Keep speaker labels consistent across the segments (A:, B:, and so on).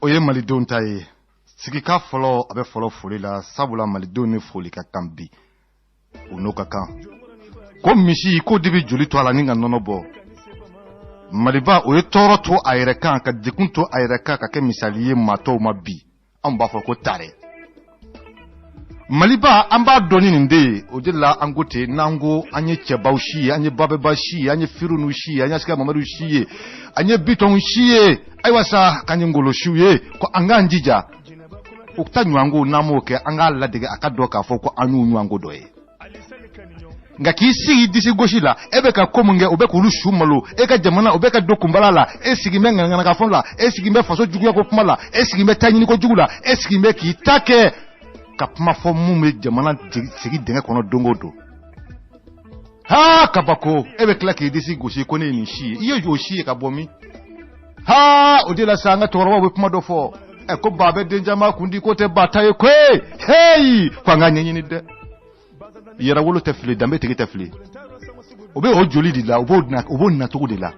A: O ye malidenw ta ye. Sigika fɔlɔ, a bɛ fɔlɔ foli la, sabula malidenw ni foli ka kan bi, u n'o ka kan. Ko misi ko de bɛ joli to a la ni ka nɔnɔ bɔ. Maliba, o ye tɔɔrɔ to a yɛrɛ kan, ka degun to a yɛrɛ kan, ka kɛ misali ye maa tɔw ma. Bi anw b'a fɔ ko tare Maliba, an b'a dɔn ni nin de ye. O de la an ko ten, n'an ko an ye cɛbaw si ye, an ye babɛba si ye, an ye firunu si ye, an ye Asika Mamadu si ye, an ye Bitɔnw si ye, ayiwa sa, k'an ye Ngolo siw ye, ko an k'an jija o ta ɲɔgɔnko. N'an m'o kɛ, an k'a ladege a ka dɔn k'a fɔ ko an y'u ɲɔgɔnko dɔ ye. Nka k'i sigi disi gosi la, e bɛ ka ko mun kɛ, o bɛ k'olu su malo. E ka jamana, o bɛ ka don kunbala la, e sigi bɛ ŋanaŋanakafɔ la, e sigi bɛ faso juguya ko kuma la, e sigi bɛ taɲini ko jugu la, e sigi bɛ k'i ta kɛ ka kuma fɔ mun bɛ jamana sigi dingɛ kɔnɔ don o don. Ha, kabako! E bɛ tila k'i disi gosi ko ne ye nin si ye. I ye o si ye ka bɔ min? Ha, o de la sa, an ka cɛkɔrɔbaw bɛ kuma dɔ fɔ ɛ, ko ba bɛ den caman kun di, ko tɛ ba ta ye koyi. Heyi, ko an ka ɲɛɲini dɛ. Yɛrɛwolo tɛ fili, danbe tigi tɛ fili. O bɛ o joli de la, o b'o nacogo de la.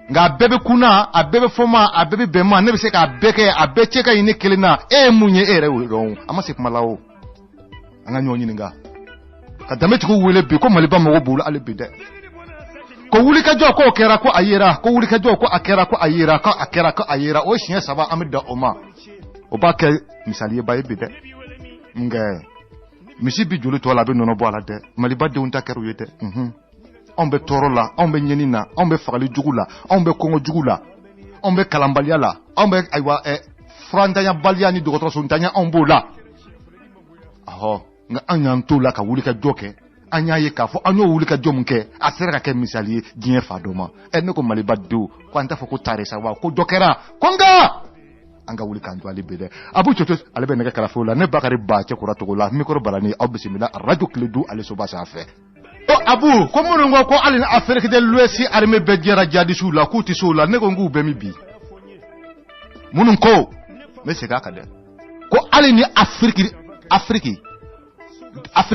A: Nka a bɛɛ bɛ kunna, a bɛɛ bɛ fɔ ma, a bɛɛ bɛ bɛn ma, ne bɛ se k'a bɛɛ kɛ, a bɛɛ cɛ ka ɲi ne kelen na. E ye mun ye? E yɛrɛ y'o dɔn. A ma se kuma la o. An ka ɲɔgɔn ɲininka ka danbetigiw wele bi ko Maliba mago b'u la hali bi dɛ. Ko wulikajɔ k'o kɛra, ko a yera, ko wulikajɔ ko a kɛra, ko a yera, ko a kɛra, ko a yera. O siɲɛ saba, an bɛ dan o ma. O b'a kɛ misali ye ba ye bi dɛ. Nka misi bi joli tɔ la, a bɛ nɔnɔ bɔ a la dɛ. Maliba denw ta kɛra o ye dɛ. Anw bɛ tɔɔrɔ la, anw bɛ ɲɛni na, anw bɛ fagali jugu la, anw bɛ kɔngɔ jugu la, anw bɛ kalanbaliya la, anw bɛ, ayiwa, furantanyabaliya ni dɔgɔtɔrɔsontanya, anw b'o la. Ɔhɔ, nka an y'an t'o la ka wuli ka jɔ kɛ. An y'a ye k'a fɔ an y'o wuli ka jɔ mun kɛ, a sera ka kɛ misali ye diɲɛ fa dɔ ma. Ɛ, ne ko Maliba denw, ko an t'a fɔ ko tare sa wa, ko dɔ kɛra ko, nka an ka wuli k'an jɔ ale bi dɛ. Abu Coto, ale bɛ nɛgɛ karafew la. Ne Bakari Ba Cɛkura Togo la, micro balani, aw bisimila Radio Kiledu ale soba sanfɛ. Ko Abu, ko minnu ko hali ni Afrique de l'Ouest armée bɛɛ jɛra jihadisiw la, k'u tɛ se o la, ne ko n k'u bɛ min bi? Minnu ko, n bɛ segin a kan dɛ, ko hali ni Afrique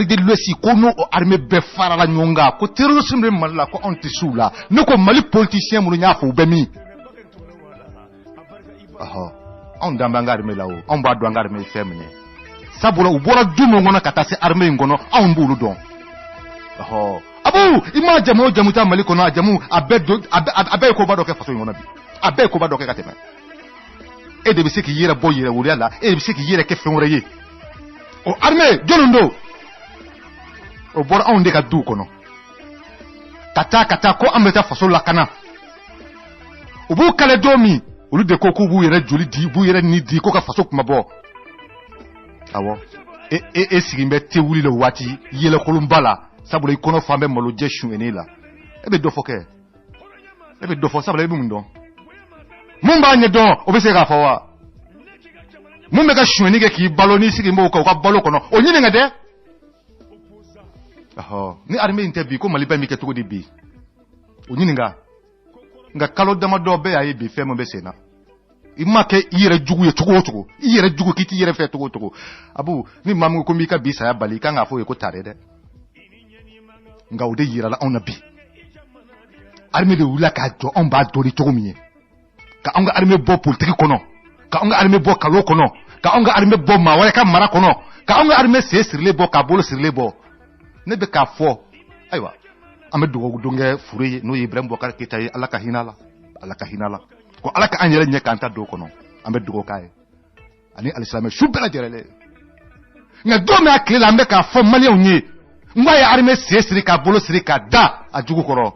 A: de l'Ouest, ko n'o armée bɛɛ farala ɲɔgɔn kan, ko terrorisme bɛ Mali la, ko anw tɛ se u la. Ne ko Mali politicien minnu y'a fɔ, u bɛ min? Ɔhɔ, anw dan b'an ka armée la o. Anw b'a dɔn an ka armée ye fɛn min ye, sabula u bɔra du min kɔnɔ ka taa se armée in kɔnɔ, anw b'olu dɔn. Ɔhɔ, Abu, i ma jamu o jamu ta Mali kɔnɔ, a jamu a bɛɛ don, a bɛɛ ye koba dɔ kɛ faso in kɔnɔ bi, a bɛɛ ye koba dɔ kɛ ka tɛmɛ. E de bɛ se k'i yɛrɛ bɔ yɛrɛwoloya la, e de bɛ se k'i yɛrɛ kɛ fɛn wɛrɛ ye. O armée jɔnni don? O bɔra anw de ka duw kɔnɔ ka taa ko an bɛ taa faso lakana. U b'u kale don min, olu de ko k'u b'u yɛrɛ joli di, u b'u yɛrɛ ni di ko ka faso kuma bɔ. Awɔ, e sigi bɛ te wuli la o waati yɛlɛkolonba la, sabula i kɔnɔ fan bɛ malojɛ suɲɛnen la. E bɛ dɔ fɔ kɛ, e bɛ dɔ fɔ, sabula e bɛ mun dɔn? Mun b'a ɲɛ dɔn, o bɛ se k'a fɔ wa? Mun bɛ ka suɲɛni kɛ k'i balo, n'i sigi b'o kan u ka balo kɔnɔ, o ɲininka dɛ. Ɔhɔ, ni armée in tɛ bi, ko Maliba in bɛ kɛ cogo di bi? O ɲininka. Nka kalo damadɔ bɛɛ y'a ye bi, fɛn min bɛ sen na, i ma kɛ i yɛrɛ jugu ye cogo o cogo, i yɛrɛ jugu k'i t'i yɛrɛ fɛ cogo o cogo. Abu, ni maa min ko n b'i ka bi saya bali, i kan k'a fɔ o ye ko tare dɛ. Nka o de yirala anw na bi, armée de wulila k'a jɔ. Anw b'a dɔn ni cogo min ye, ka anw ka armée bɔ politiki kɔnɔ, ka anw ka armée bɔ kalo kɔnɔ, ka anw ka armée bɔ maa wɛrɛ ka mara kɔnɔ, ka anw ka armée sen sirilen bɔ, k'a bolo sirilen bɔ. Ne bɛ k'a fɔ, ayiwa, an bɛ dugawu don kɛ fure ye, n'o ye Ibrahim Boubacar Keita ye. Ala ka hinɛ la, Ala ka hinɛ la, ko Ala ka an yɛrɛ ɲɛ k'an ta don kɔnɔ. An bɛ dugawu k'a ye ani alisilamɛ su bɛɛ lajɛlen. Nka don min a tile la, an bɛ k'a fɔ maliyɛnw ye n k'a ye armée sen siri k'a bolo siri k'a da a jugu kɔrɔ.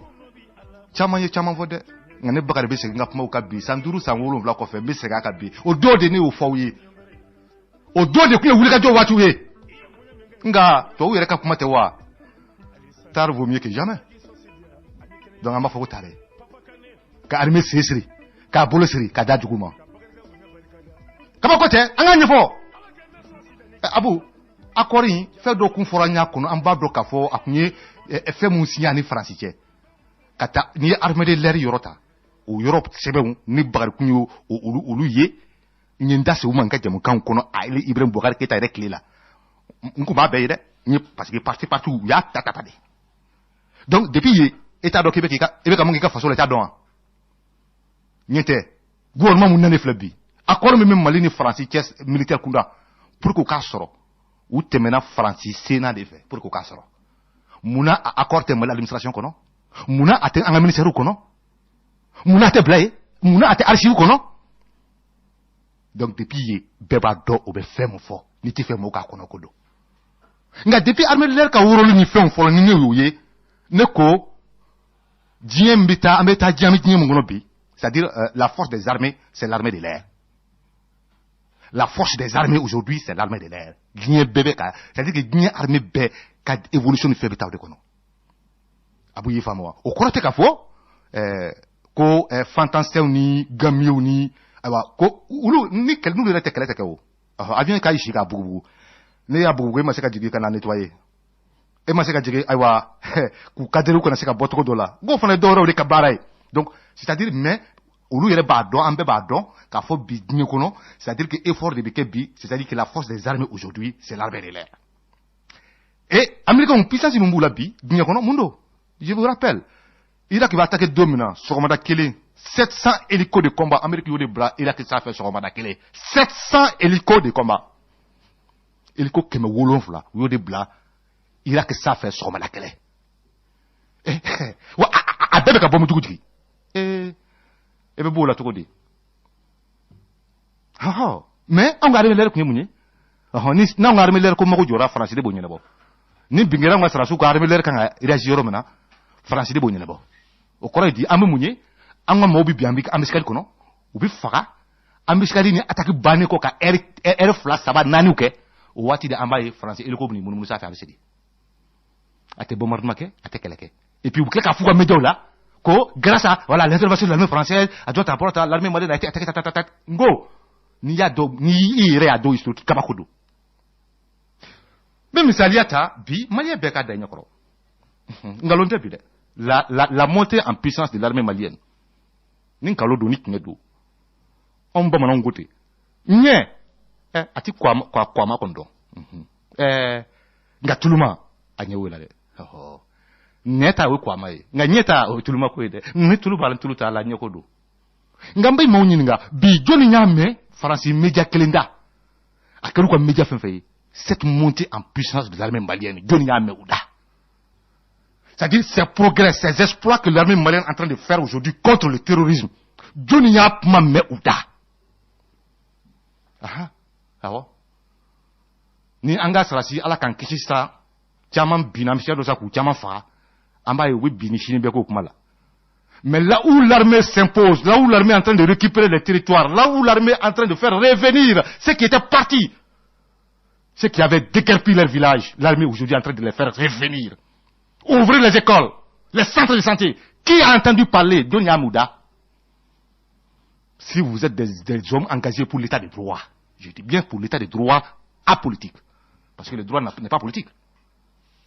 A: Caman ye caman fɔ dɛ, nka ne Bakari bɛ segin n ka kumaw kan bi. San 5, san 7 kɔfɛ, n bɛ segin a kan bi. O don de, ne y'o fɔ aw ye, o don de tun ye wulikajɔ waatiw ye. Nka tubabu yɛrɛ ka kuma tɛ wa, tard vaut mieux que jamais. Donc an b'a fɔ ko tare ka armée sen siri k'a bolo siri k'a da jugu ma, kabako tɛ. An k'a ɲɛfɔ. Abu, accord in, fɛn dɔ kun fɔra an y'a kɔnɔ. An b'a dɔn k'a fɔ a kun ye fɛn mun signé ani Faransi cɛ ka taa. N'i ye armée de l'air yɔrɔ ta, o yɔrɔ sɛbɛnw ni Bakari kun y'o olu ye, n ye n da se u ma n ka jamukanw kɔnɔ. A Ibrahim Boubacar Keita yɛrɛ tile la, n kun b'a bɛɛ ye dɛ. N ye, parce que parti u y'a ta ta de. Donc depuis yen, e t'a dɔn k'i bɛ k'i ka, i bɛ ka mun k'i ka faso la, i t'a dɔn wa? Ɲɛ tɛ. Gouvernement mun nane filɛ bi, accord min bɛ Mali ni Faransi cɛ militaire kunda, pour que u k'a sɔrɔ, u tɛmɛna Faransi Sénat de fɛ pour que u k'a sɔrɔ. Munna a accord tɛ Mali administration kɔnɔ? Munna a tɛ an ka ministère kɔnɔ? Munna a tɛ bila yen? Munna a tɛ archive kɔnɔ? Donc depuis yen, bɛɛ b'a dɔn o bɛ fɛn mun fɔ n'i tɛ fɛ mɔgɔw k'a kɔnɔ ko don. Nka depuis armée de l'air ka woroli ni fɛnw fɔlɔ ni ne y'o ye, ne ko diɲɛ min bɛ taa, an bɛ taa diɲɛ, an bɛ diɲɛ mun kɔnɔ bi, c'est-à-dire la force des armées, c'est l'armée de l'air. La force des armées aujourd'hui, c'est l'armée de l'air. Diɲɛ bɛɛ bɛ ka, c'est-à-dire que diɲɛ armée bɛɛ ka évolution ni fɛn bɛ taa o de kɔnɔ. A b'u y'i faamu wa? O kɔrɔ tɛ k'a fɔ ko fantassins ni gamiyew ni ayiwa ko olu ni kɛlɛ n'olu yɛrɛ tɛ kɛlɛ tɛ kɛ o. Avion k'a si k'a bugubugu, ne y'a bugubugu, e ma se ka jigin ka na nettoyer, e ma se ka jigin, ayiwa, k'u cadrer kana se ka bɔ cogo dɔ la, n k'o fana ye dɔwɛrɛw de ka baara ye. Donc c'est-à-dire, mais olu yɛrɛ b'a dɔn, an bɛɛ b'a dɔn k'a fɔ bi diɲɛ kɔnɔ, c'est-à-dire que effort de bɛ kɛ bi, c'est-à-dire que la force des armées aujourd'hui, c'est l'armée de l'air. Et américains, puissance min b'u la bi diɲɛ kɔnɔ, mun don? Je vous rappelle, Irak bɛ attaquer don min na, sɔgɔmada kelen, 700 hélicos de combat, Amérique y'o de bila Irak sanfɛ sɔgɔmada kelen. 700 hélicos de combat, hélico 700, u y'o de bila Irak sanfɛ sɔgɔmada kelen. Wa a bɛɛ bɛ ka bɔnbu jugu jigin. E bɛ b'o la cogo di? Ɔhɔ, mais anw ka armée de l'air kun ye mun ye? Ɔhɔn, ni n'anw ka armée de l'air ko mago jɔra, Faransi de b'o ɲɛnabɔ. Ni bin kɛra anw ka sɔrɔdasiw ka armée de l'air kan ka réagir yɔrɔ min na, Faransi de b'o ɲɛnabɔ. O kɔrɔ ye di? An bɛ mun ye? An ka maaw bɛ bin embuscade kɔnɔ, u bɛ faga embuscade ni attaque bannen kɔ ka heure 2, 3, 4 kɛ. O waati de an b'a ye Faransi hélico bɛ n'i munumunu sanfɛ, a bɛ segin, a tɛ bombardement kɛ, a tɛ kɛlɛ kɛ. Et puis u bɛ tila k'a f'u ka médiaw la ko grâce à, voilà, l'intervention de l'armée française à droite, à droite, l'armée malienne a été attaquée, ta ta ta. N ko n'i y'a dɔn, n'i i yɛrɛ y'a dɔn historique, kabako don. N bɛ misaliya ta bi, malien bɛɛ k'a da i ɲɛkɔrɔ, nkalon tɛ bi dɛ. La montée en puissance de l'armée malienne, ni nkalon don ni tiɲɛ don, anw bamananw ko ten, ɲɛ ɛ a ti kɔ a ma kɔni dɔn nka tuluma a ɲɛ o la dɛ. Ɲɛ ta o ye kɔ a ma ye, nka ɲɛ ta o ye tuluma ko ye dɛ. Ni tulu b'a la, tulu t'a la, ɲɛko don. Nka n bɛ maaw ɲininka bi, jɔnni y'a mɛn Faransi média kelen da, a kɛra u ka média fɛn fɛn ye, cette montée en puissance de l'armée malienne, jɔnni y'a mɛn u da? C'est-à-dire ces progrès, ces exploits que l'armée malienne est en train de faire aujourd'hui contre le terrorisme, jɔnni y'a kuma mɛn u da? Aha, awɔ, ni an ka sarasi, Ala k'an kisi sa, caman binna, an bɛ se dɔ sa k'u caman faga, an b'a ye u bɛ bin ni sini bɛɛ k'o kuma la. Mais là où l'armée s'impose, là où l'armée est en train de récupérer les territoires, là où l'armée est en train de faire revenir ceux qui étaient partis, ceux qui avaient déguerpi leur village, l'armée aujourd'hui est en train de les faire revenir. Ouvrir les écoles, les centres de santé. Qui a entendu parler de Mouda? Si vous êtes des hommes engagés pour l'état de droit, je dis bien pour l'état de droit apolitique, parce que le droit n'est pas politique.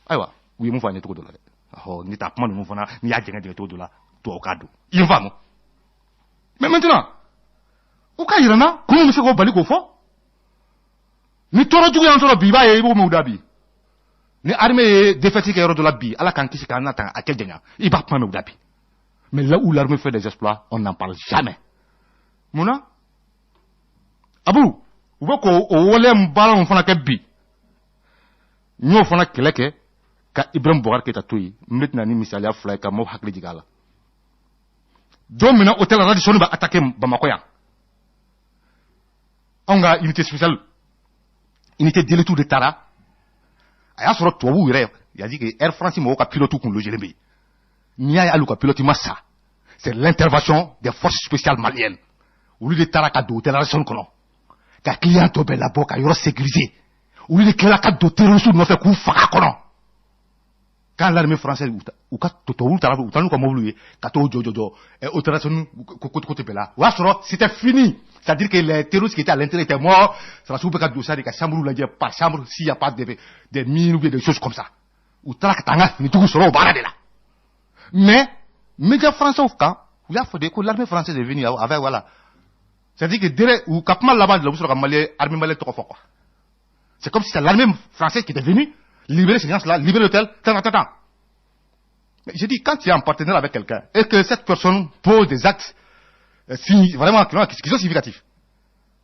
A: Ayiwa, u ye mun fɔ an ye cogo dɔ la dɛ? Ɔhɔ, ni taa kuma ninnu fana, n'i y'a jɛngɛ jɛngɛ cogo dɔ la, tubabu k'a don. I ye n faamu? Mais maintenant, u ka yira n na kun min bɛ se k'o bali k'o fɔ. Ni tɔɔrɔ jugu y'an sɔrɔ bi, i b'a ye i b'o mɛn u da bi. Ni armée ye défaite kɛ yɔrɔ dɔ la bi, Ala k'an kisi k'an na tan a kɛ janya, i b'a kuma mɛn u da bi. Mais là où l'armée fait des exploits, on n'en parle jamais. Mun na? Abu, u bɛ k'o o waleya baara min fana kɛ bi, n y'o fana kɛlɛ kɛ ka Ibrahim Boubacar Keïta to yen. N bɛ na ni misaliya fila ye ka maaw hakili jigin a la. Don min na hôtel Radisson bɛ attaqué Bamakɔ yan, anw ka unité spéciale, unité d'élite de taara. A y'a sɔrɔ tubabuw yɛrɛ y'a dit que Air France mɔgɔw ka pilote kun logelen bɛ yen. N'i y'a ye hali u ka pilote ma sa, c'est l'intervention des forces spéciales maliennes. Olu de taara ka don hôtel Radisson kɔnɔ ka client tɔ bɛɛ labɔ ka yɔrɔ sécuriser. Olu de tilala ka don terroriste nɔfɛ k'u faga kɔnɔ. Quand l'armée française, u ka tubabuw taara, u taara n'u ka mobili ye ka t'o jɔ jɔ jɔ hôtel Radisson côté bɛɛ la, o y'a sɔrɔ c'était fini, c'est-à-dire que les terroristes qui étaient à l'intérieur étaient morts. Sɔrɔdasiw bɛ ka don sa de ka chambre lajɛ par chambre s'il y a pas des mines ou bien des choses comme ça. U taara ka taa an ka finitigiw sɔrɔ o baara de la. Mais médias français kan, u y'a fɔ de ko l'armée française est venue avec, voilà, c'est-à-dire que dès u ka kuma laban de la, u bɛ sɔrɔ ka malien, armée malienne tɔgɔ fɔ quoi. C'est comme si c'est l'armée française qui était venue libérer ces gens-là, libérer l'hôtel, tant, tant, tant. Mais j'ai dit, quand tu es en partenaire avec quelqu'un et que cette personne pose des actes vraiment qui sont significatifs.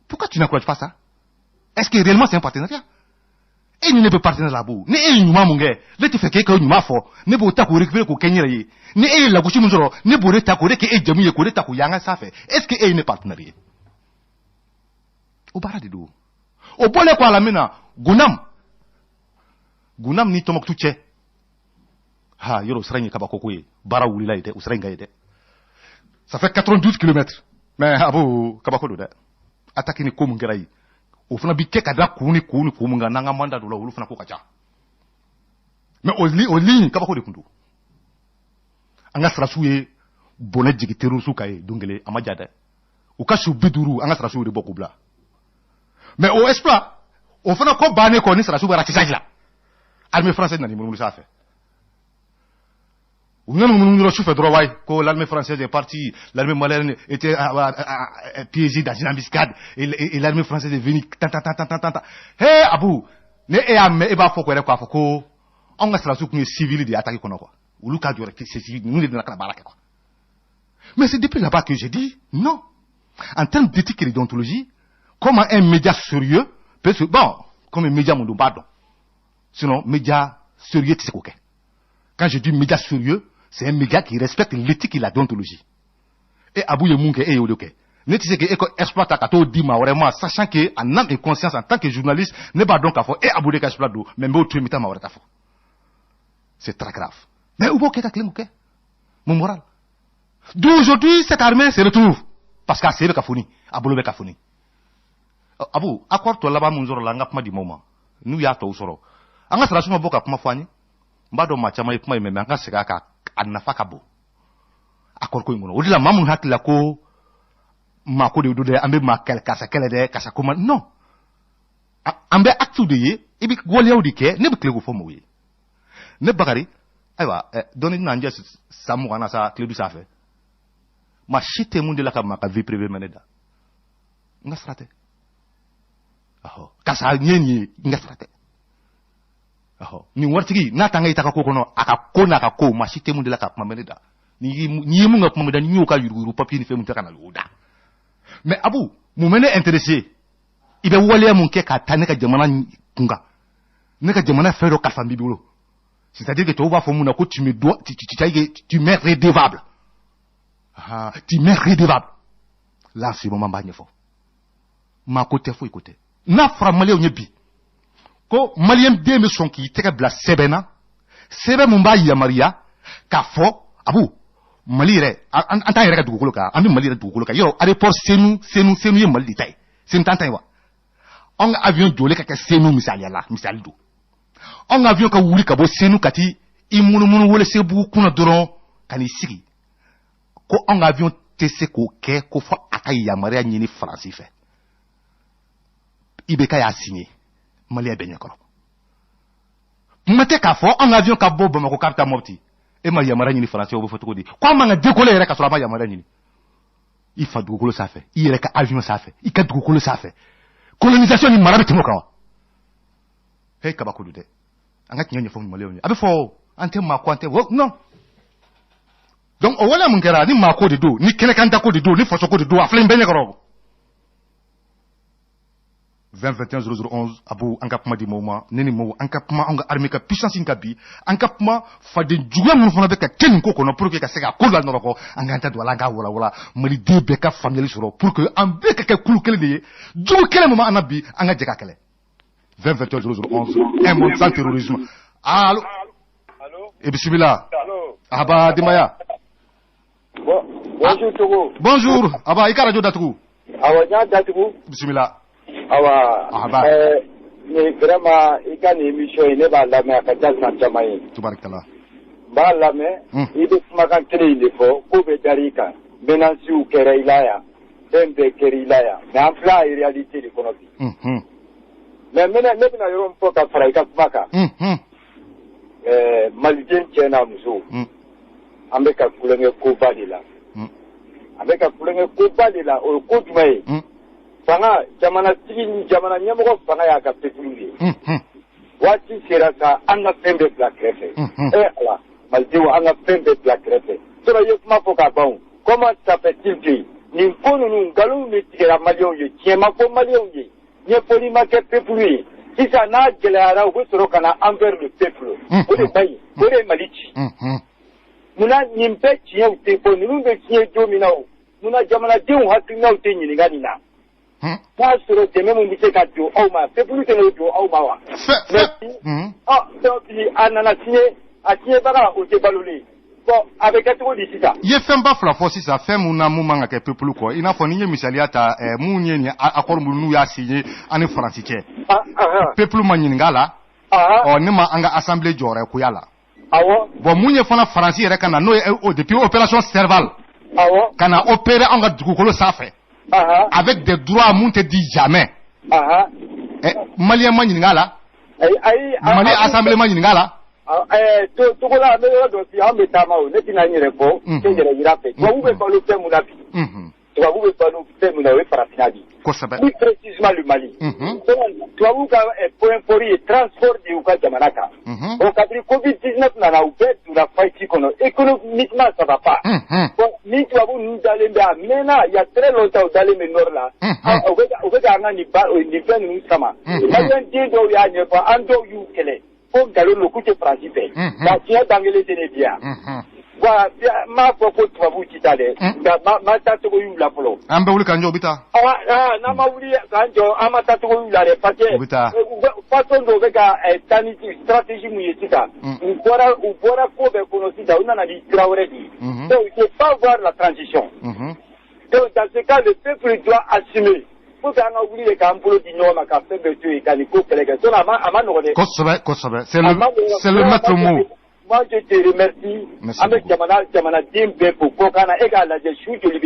A: Pourquoi tu n'encourages pas ça? Est-ce que réellement c'est un partenariat? E ni ne bɛ partenaire la bo, ni e ye ɲuman mun kɛ, ne tɛ fɛ k'e ka ɲuman fɔ, ne b'o ta k'o récupérer k'o kɛ n yɛrɛ ye. Ni e ye lagosi min sɔrɔ, ne b'o de ta k'o de kɛ e jamu ye, k'o de ta k'o y'an ka sanfɛ. Est-ce que e ye ne partenaire ye? O baara de don. O bɔlen kɔ a la min na, Gounam ni Tɔnbɔkutu cɛ, ha, yɔrɔ o sira in ye kabako ko ye. Baara wulila yen dɛ, o sira in ka ye dɛ. Ça fait 92 kilomètres. Mais a b'o kabako don dɛ. Attaque ni ko mun kɛra yen, o fana bi kɛ ka da kun ni kun ni kun mun kan, n'an ka mandat don la, olu fana ko ka ca. Mais o ligne kabako de tun don. An ka sɔrɔdasiw ye bɔnɛ jigin terroriste kan ye don kelen, a ma ja dɛ. U ka su 50, an ka sɔrɔdasiw de bɔ k'u bila. Mais o exploit o fana ko bannen kɔ, ni sɔrɔdasiw bɛ ratissage la, armée française nana munumunu sanfɛ. U nana munumunu dɔrɔn sufɛ dɔrɔn, wayi, ko l'armée française est partie, l'armée malienne était piégée dans une embuscade et l'armée française est venue tan tan tan tan tan tan. He Abu, ne e y'a mɛn, e b'a fɔ ko yɛrɛ k'a fɔ ko anw ka sɔrɔdasiw tun ye civil de ye attaque kɔnɔ quoi. Olu ka jɔ c'est civil, ninnu de nana ka na baara kɛ quoi. Mais c'est depuis là-bas que j'ai dit non. En termes d'éthique et de déontologie, comment un média sérieux peut se, bon, comme un média mun don b'a dɔn. Sinon, média sérieux tɛ se k'o kɛ. Quand je dis média sérieux, c'est un média qui respecte l'éthique et la déontologie. Et Abou ye mun kɛ, e y'o de kɛ. Ne tɛ se k'e ka exploit ta ka t'o di maa wɛrɛ ma, sachant que en âme et conscience, en tant que journaliste, ne b'a dɔn k'a fɔ e Abou de ka exploit don, mais n b'o to yen, n bɛ taa maa wɛrɛ ta fɔ. C'est très grave. Mais u b'o kɛ ka tilen k'o kɛ. Mun moral? D'où aujourd'hui cette armée se retrouve. Parce qu'a sen bɛ ka foni, a bolo bɛ ka foni. Abu, accord tɔ laban mun sɔrɔ la, an ka kuma di maaw ma. N'u y'a tɔw sɔrɔ, an ka sɔrɔdasiw ma bɔ ka kuma fɔ an ye. N b'a dɔn maa caman ye kuma in mɛn, mais an ka segin a kan, a nafa ka bon accord ko in kɔnɔ. O de la maa minnu hakili la ko maa ko de don dɛ, an bɛ maa kɛlɛ, karisa kɛlɛ dɛ, karisa ko ma, non. An bɛ actes de ye, i bɛ waleyaw de kɛ, ne bɛ tile k'o fɔ mɔgɔw ye. Ne Bakari, ayiwa, dɔɔni tɛna n jɛ san 20 na sa tile sanfɛ. Maa si tɛ mun de la ka maa ka vie privée mɛn ne da. N ka sira tɛ. Ɔhɔ, karisa n ye nin ye, n ka sira tɛ. Ɔhɔ, nin waritigi n'a t'an ka i ta ka ko kɔnɔ, a ka ko n'a ka ko, maa si tɛ mun de la ka kuma mɛn ne da. N'i ye mun ka kuma mɛn da, n'i y'o ka yuruguyurugu papier ni fɛn mun ta ka na o da. Mais Abu, mun bɛ ne intéressé? I bɛ waleya mun kɛ ka taa ne ka jamana kun kan, ne ka jamana fɛn dɔ kalifa n b'i bolo. C'est-à-dire que tubabu b'a fɔ mun na ko tu me dois, tu, tu, tu, tu m'es redevable. Ah, tu m'es redevable. Là, ce moment b'a ɲɛfɔ. Maa ko tɛ, foyi ko tɛ. N'a fɔra maliyɛnw ye bi ko maliyɛn den bɛ sɔn k'i tɛgɛ bila sɛbɛn na, sɛbɛn mun b'a yamaruya k'a fɔ Abu, Mali yɛrɛ, an t'an yɛrɛ ka dugukolo kan, an bɛ Mali yɛrɛ dugukolo kan. Yɔrɔ aéroport Senu, Senu, Senu ye Mali de ta ye. Senu t'an ta ye wa? Anw ka avion jɔlen ka kɛ Senu misaliya la, misali don. Anw ka avion ka wuli ka bɔ Senu ka t'i i munumunu Welesebugu kunna dɔrɔn ka n'i sigi, ko anw ka avion tɛ se k'o kɛ ko fɔ a ka yamaruya ɲini Faransi fɛ. IBK y'a signé maliyɛn bɛɛ ɲɛkɔrɔ. Kuma tɛ k'a fɔ anw ka avion ka bɔ Bamakɔ k'a bɛ taa Mopti, e ma yamaruya ɲini Faransi, o bɛ fɔ cogo di? Ko an man ka décoller yɛrɛ ka sɔrɔ a ma yamaruya ɲini. I fa dugukolo sanfɛ, i yɛrɛ ka avion sanfɛ, i ka dugukolo sanfɛ, colonisation ni mara bɛ tɛmɛ o kan wa? He, kabako don dɛ. An ka tiɲɛ ɲɛfɔ maliyɛnw ye. A bɛ fɔ an tɛ maa ko, an tɛ o, non. Donc o waleya mun kɛra, ni maa ko de don, ni kɛnɛkanta ko de don, ni faso ko de don, a filɛ nin bɛɛ ɲɛkɔrɔ. 20 21 00 11. Abu, an ka kuma di maaw ma, ne ni maaw, an ka kuma anw ka armée ka puissance in ka bi, an ka kuma faden juguya minnu fana bɛ ka kɛ nin ko kɔnɔ pour que ka se ka ko la nɔrɔkɔ, an k'an ta don a la, an k'a walawala, maliden bɛɛ ka faamuyali sɔrɔ pour que an bɛɛ ka kɛ kulu kelen de ye. Jugu kelen min b'an na bi, an ka jɛ ka kɛlɛ. 20 21 00 11. Un monde sans terrorisme. Allo?
B: Allô?
A: E bisimila.
B: Allô?
A: Aba denbaya.
B: Bon, bonjour Togo.
A: Bonjour Aba, i ka radio datugu.
B: Awa, n y'a datugu.
A: Bisimila.
B: Awa.
A: Ah, ba.
B: Ni vraiment i ka nin émission in, ne b'a lamɛn, a ka ca san caman ye.
A: Tubarikala.
B: N b'a lamɛn. I bɛ kumakan kelen in de fɔ, ko bɛ dar'i kan. Menaces kɛra i la yan. Fɛn bɛɛ kɛra i la yan. Mais an filɛ a réalité de kɔnɔ bi. Mais n bɛna, ne bɛna yɔrɔ min fɔ ka fara i ka kuma kan. Maliden cɛ n'a muso. An bɛ ka kulonkɛ koba de la. An bɛ ka kulonkɛ koba de la. O ye ko jumɛn ye? Fanga, jamanatigi ni jamana ɲɛmɔgɔ fanga y'a ka peuple de ye. Waati sera sa, an ka fɛn bɛɛ bila kɛrɛfɛ. E Ala, malidenw, an ka fɛn bɛɛ bila kɛrɛfɛ. Sinon i ye kuma fɔ k'a ban o. Comment ça fait-il que Nin ko ninnu, nkalonw de tigɛra Maliyɛnw ye, tiɲɛ ma fɔ Maliyɛnw ye, ɲɛfɔli ma kɛ peuple ye. Sisan n'a gɛlɛyara, u bɛ sɔrɔ ka na envers le peuple. O de ka ɲi, o de ye Mali ci. Munna nin bɛɛ tiɲɛw tɛ fɔ? Ninnu bɛ tiɲɛ don min na, o munna jamanadenw hakilinaw tɛ ɲininka nin na? N'a sɔrɔ dɛmɛ min bɛ se ka don aw ma, peuple tɛ n'o don aw ma wa? Mais donc bi a nana tiɲɛ, a tiɲɛbaga o tɛ balolen. Bon, a bɛ kɛ cogo di sisan?
A: I ye fɛnba fila fɔ sisan, fɛn mun na mun man ka kɛ peuple kɔ. I n'a fɔ n'i ye misaliya ta, mun ye nin accord minnu n'u y'a signé an ni Faransi cɛ, peuple ma ɲininka la, ɔ ne ma an ka assemblée jɔyɔrɔ koya la. Bon, mun ye fana Faransi yɛrɛ ka na n'o ye depuis opération Serval ka na opérer an ka dugukolo sanfɛ avec des droits mun tɛ di jamais, Maliyɛn ma ɲininka la, Mali assemblée ma ɲininka la.
B: Togola, an bɛ yɔrɔ dɔ bi, an bɛ taama o, ne tɛna n yɛrɛ fɔ, n tɛ yɛrɛ yira fɛ. Tubabu bɛ balo fɛn mun na bi, tubabu bɛ balo fɛn mun na, o ye farafinna de ye. Plus précisément le Mali. Donc tubabu ka point fort ye transport de y'u ka jamana kan. Bon, kabini Covid 19 nana, u bɛɛ donna faillite kɔnɔ, économiquement ça va pas. Bon, ni tubabu ninnu dalen bɛ, a mɛnna, il y a très longtemps u dalen bɛ nord la, u bɛ ka an ka nin ba nin fɛn ninnu sama. Maliyɛn den dɔw y'a ɲɛfɔ, an dɔw y'u kɛlɛ ko nkalon don, k'u tɛ Faransi fɛ. Nka tiɲɛ bangelen tɛ ne di yan. Wa n m'a fɔ ko tubabuw ti taa dɛ, nka ma taa cogo y'u la fɔlɔ.
A: An bɛ wuli k'an jɔ, u bɛ taa.
B: N'an ma wuli k'an jɔ, an ma taa cogo y'u la dɛ, parce que
A: u bɛ taa.
B: Façon dɔw bɛ ka taa ni stratégie mun ye sisan, u bɔra ko bɛɛ kɔnɔ sisan, u nana ni sira wɛrɛ de ye. Donc il faut pas voir la transition. Donc dans ce cas, le peuple doit assumer. Faut que an ka wuli de k'an bolo di ɲɔgɔn ma ka fɛn bɛɛ to yen ka nin ko kɛlɛ kɛ, sinon a ma nɔgɔn dɛ.
A: Kosɛbɛ kosɛbɛ, c'est le maître mot.
B: Moi, je te remercie. An bɛ jamanaden bɛɛ fo kɔkan na. E k'a lajɛ, su joli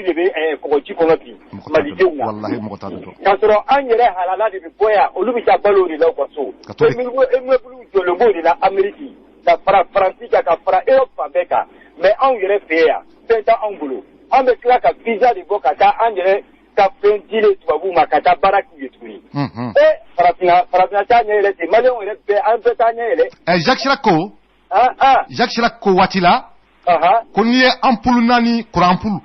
B: de bɛ kɔgɔji kɔnɔ bi malidenw na?
A: Walahi, mɔgɔ t'a dɔn.
B: K'a sɔrɔ an yɛrɛ halala de bɛ bɔ yan, olu bɛ taa balo de la u ka so. Immeuble jɔlen b'o de la Amérique, ka fara Faransi kan, ka fara Europe fan bɛɛ kan. Mais anw yɛrɛ fɛ yan, fɛn tɛ anw bolo. An bɛ tila ka visa de bɔ ka taa an yɛrɛ ka fɛn dilen tubabuw ma ka taa baara k'u ye tuguni. E, farafinna t'a ɲɛ yɛlɛ ten, Maliyɛnw yɛrɛ bɛɛ, an bɛɛ t'a ɲɛ yɛlɛ.
A: Jacques Chirac ko, Jacques Chirac ko waati la ko n'i ye ampoule naani, courant ampoule,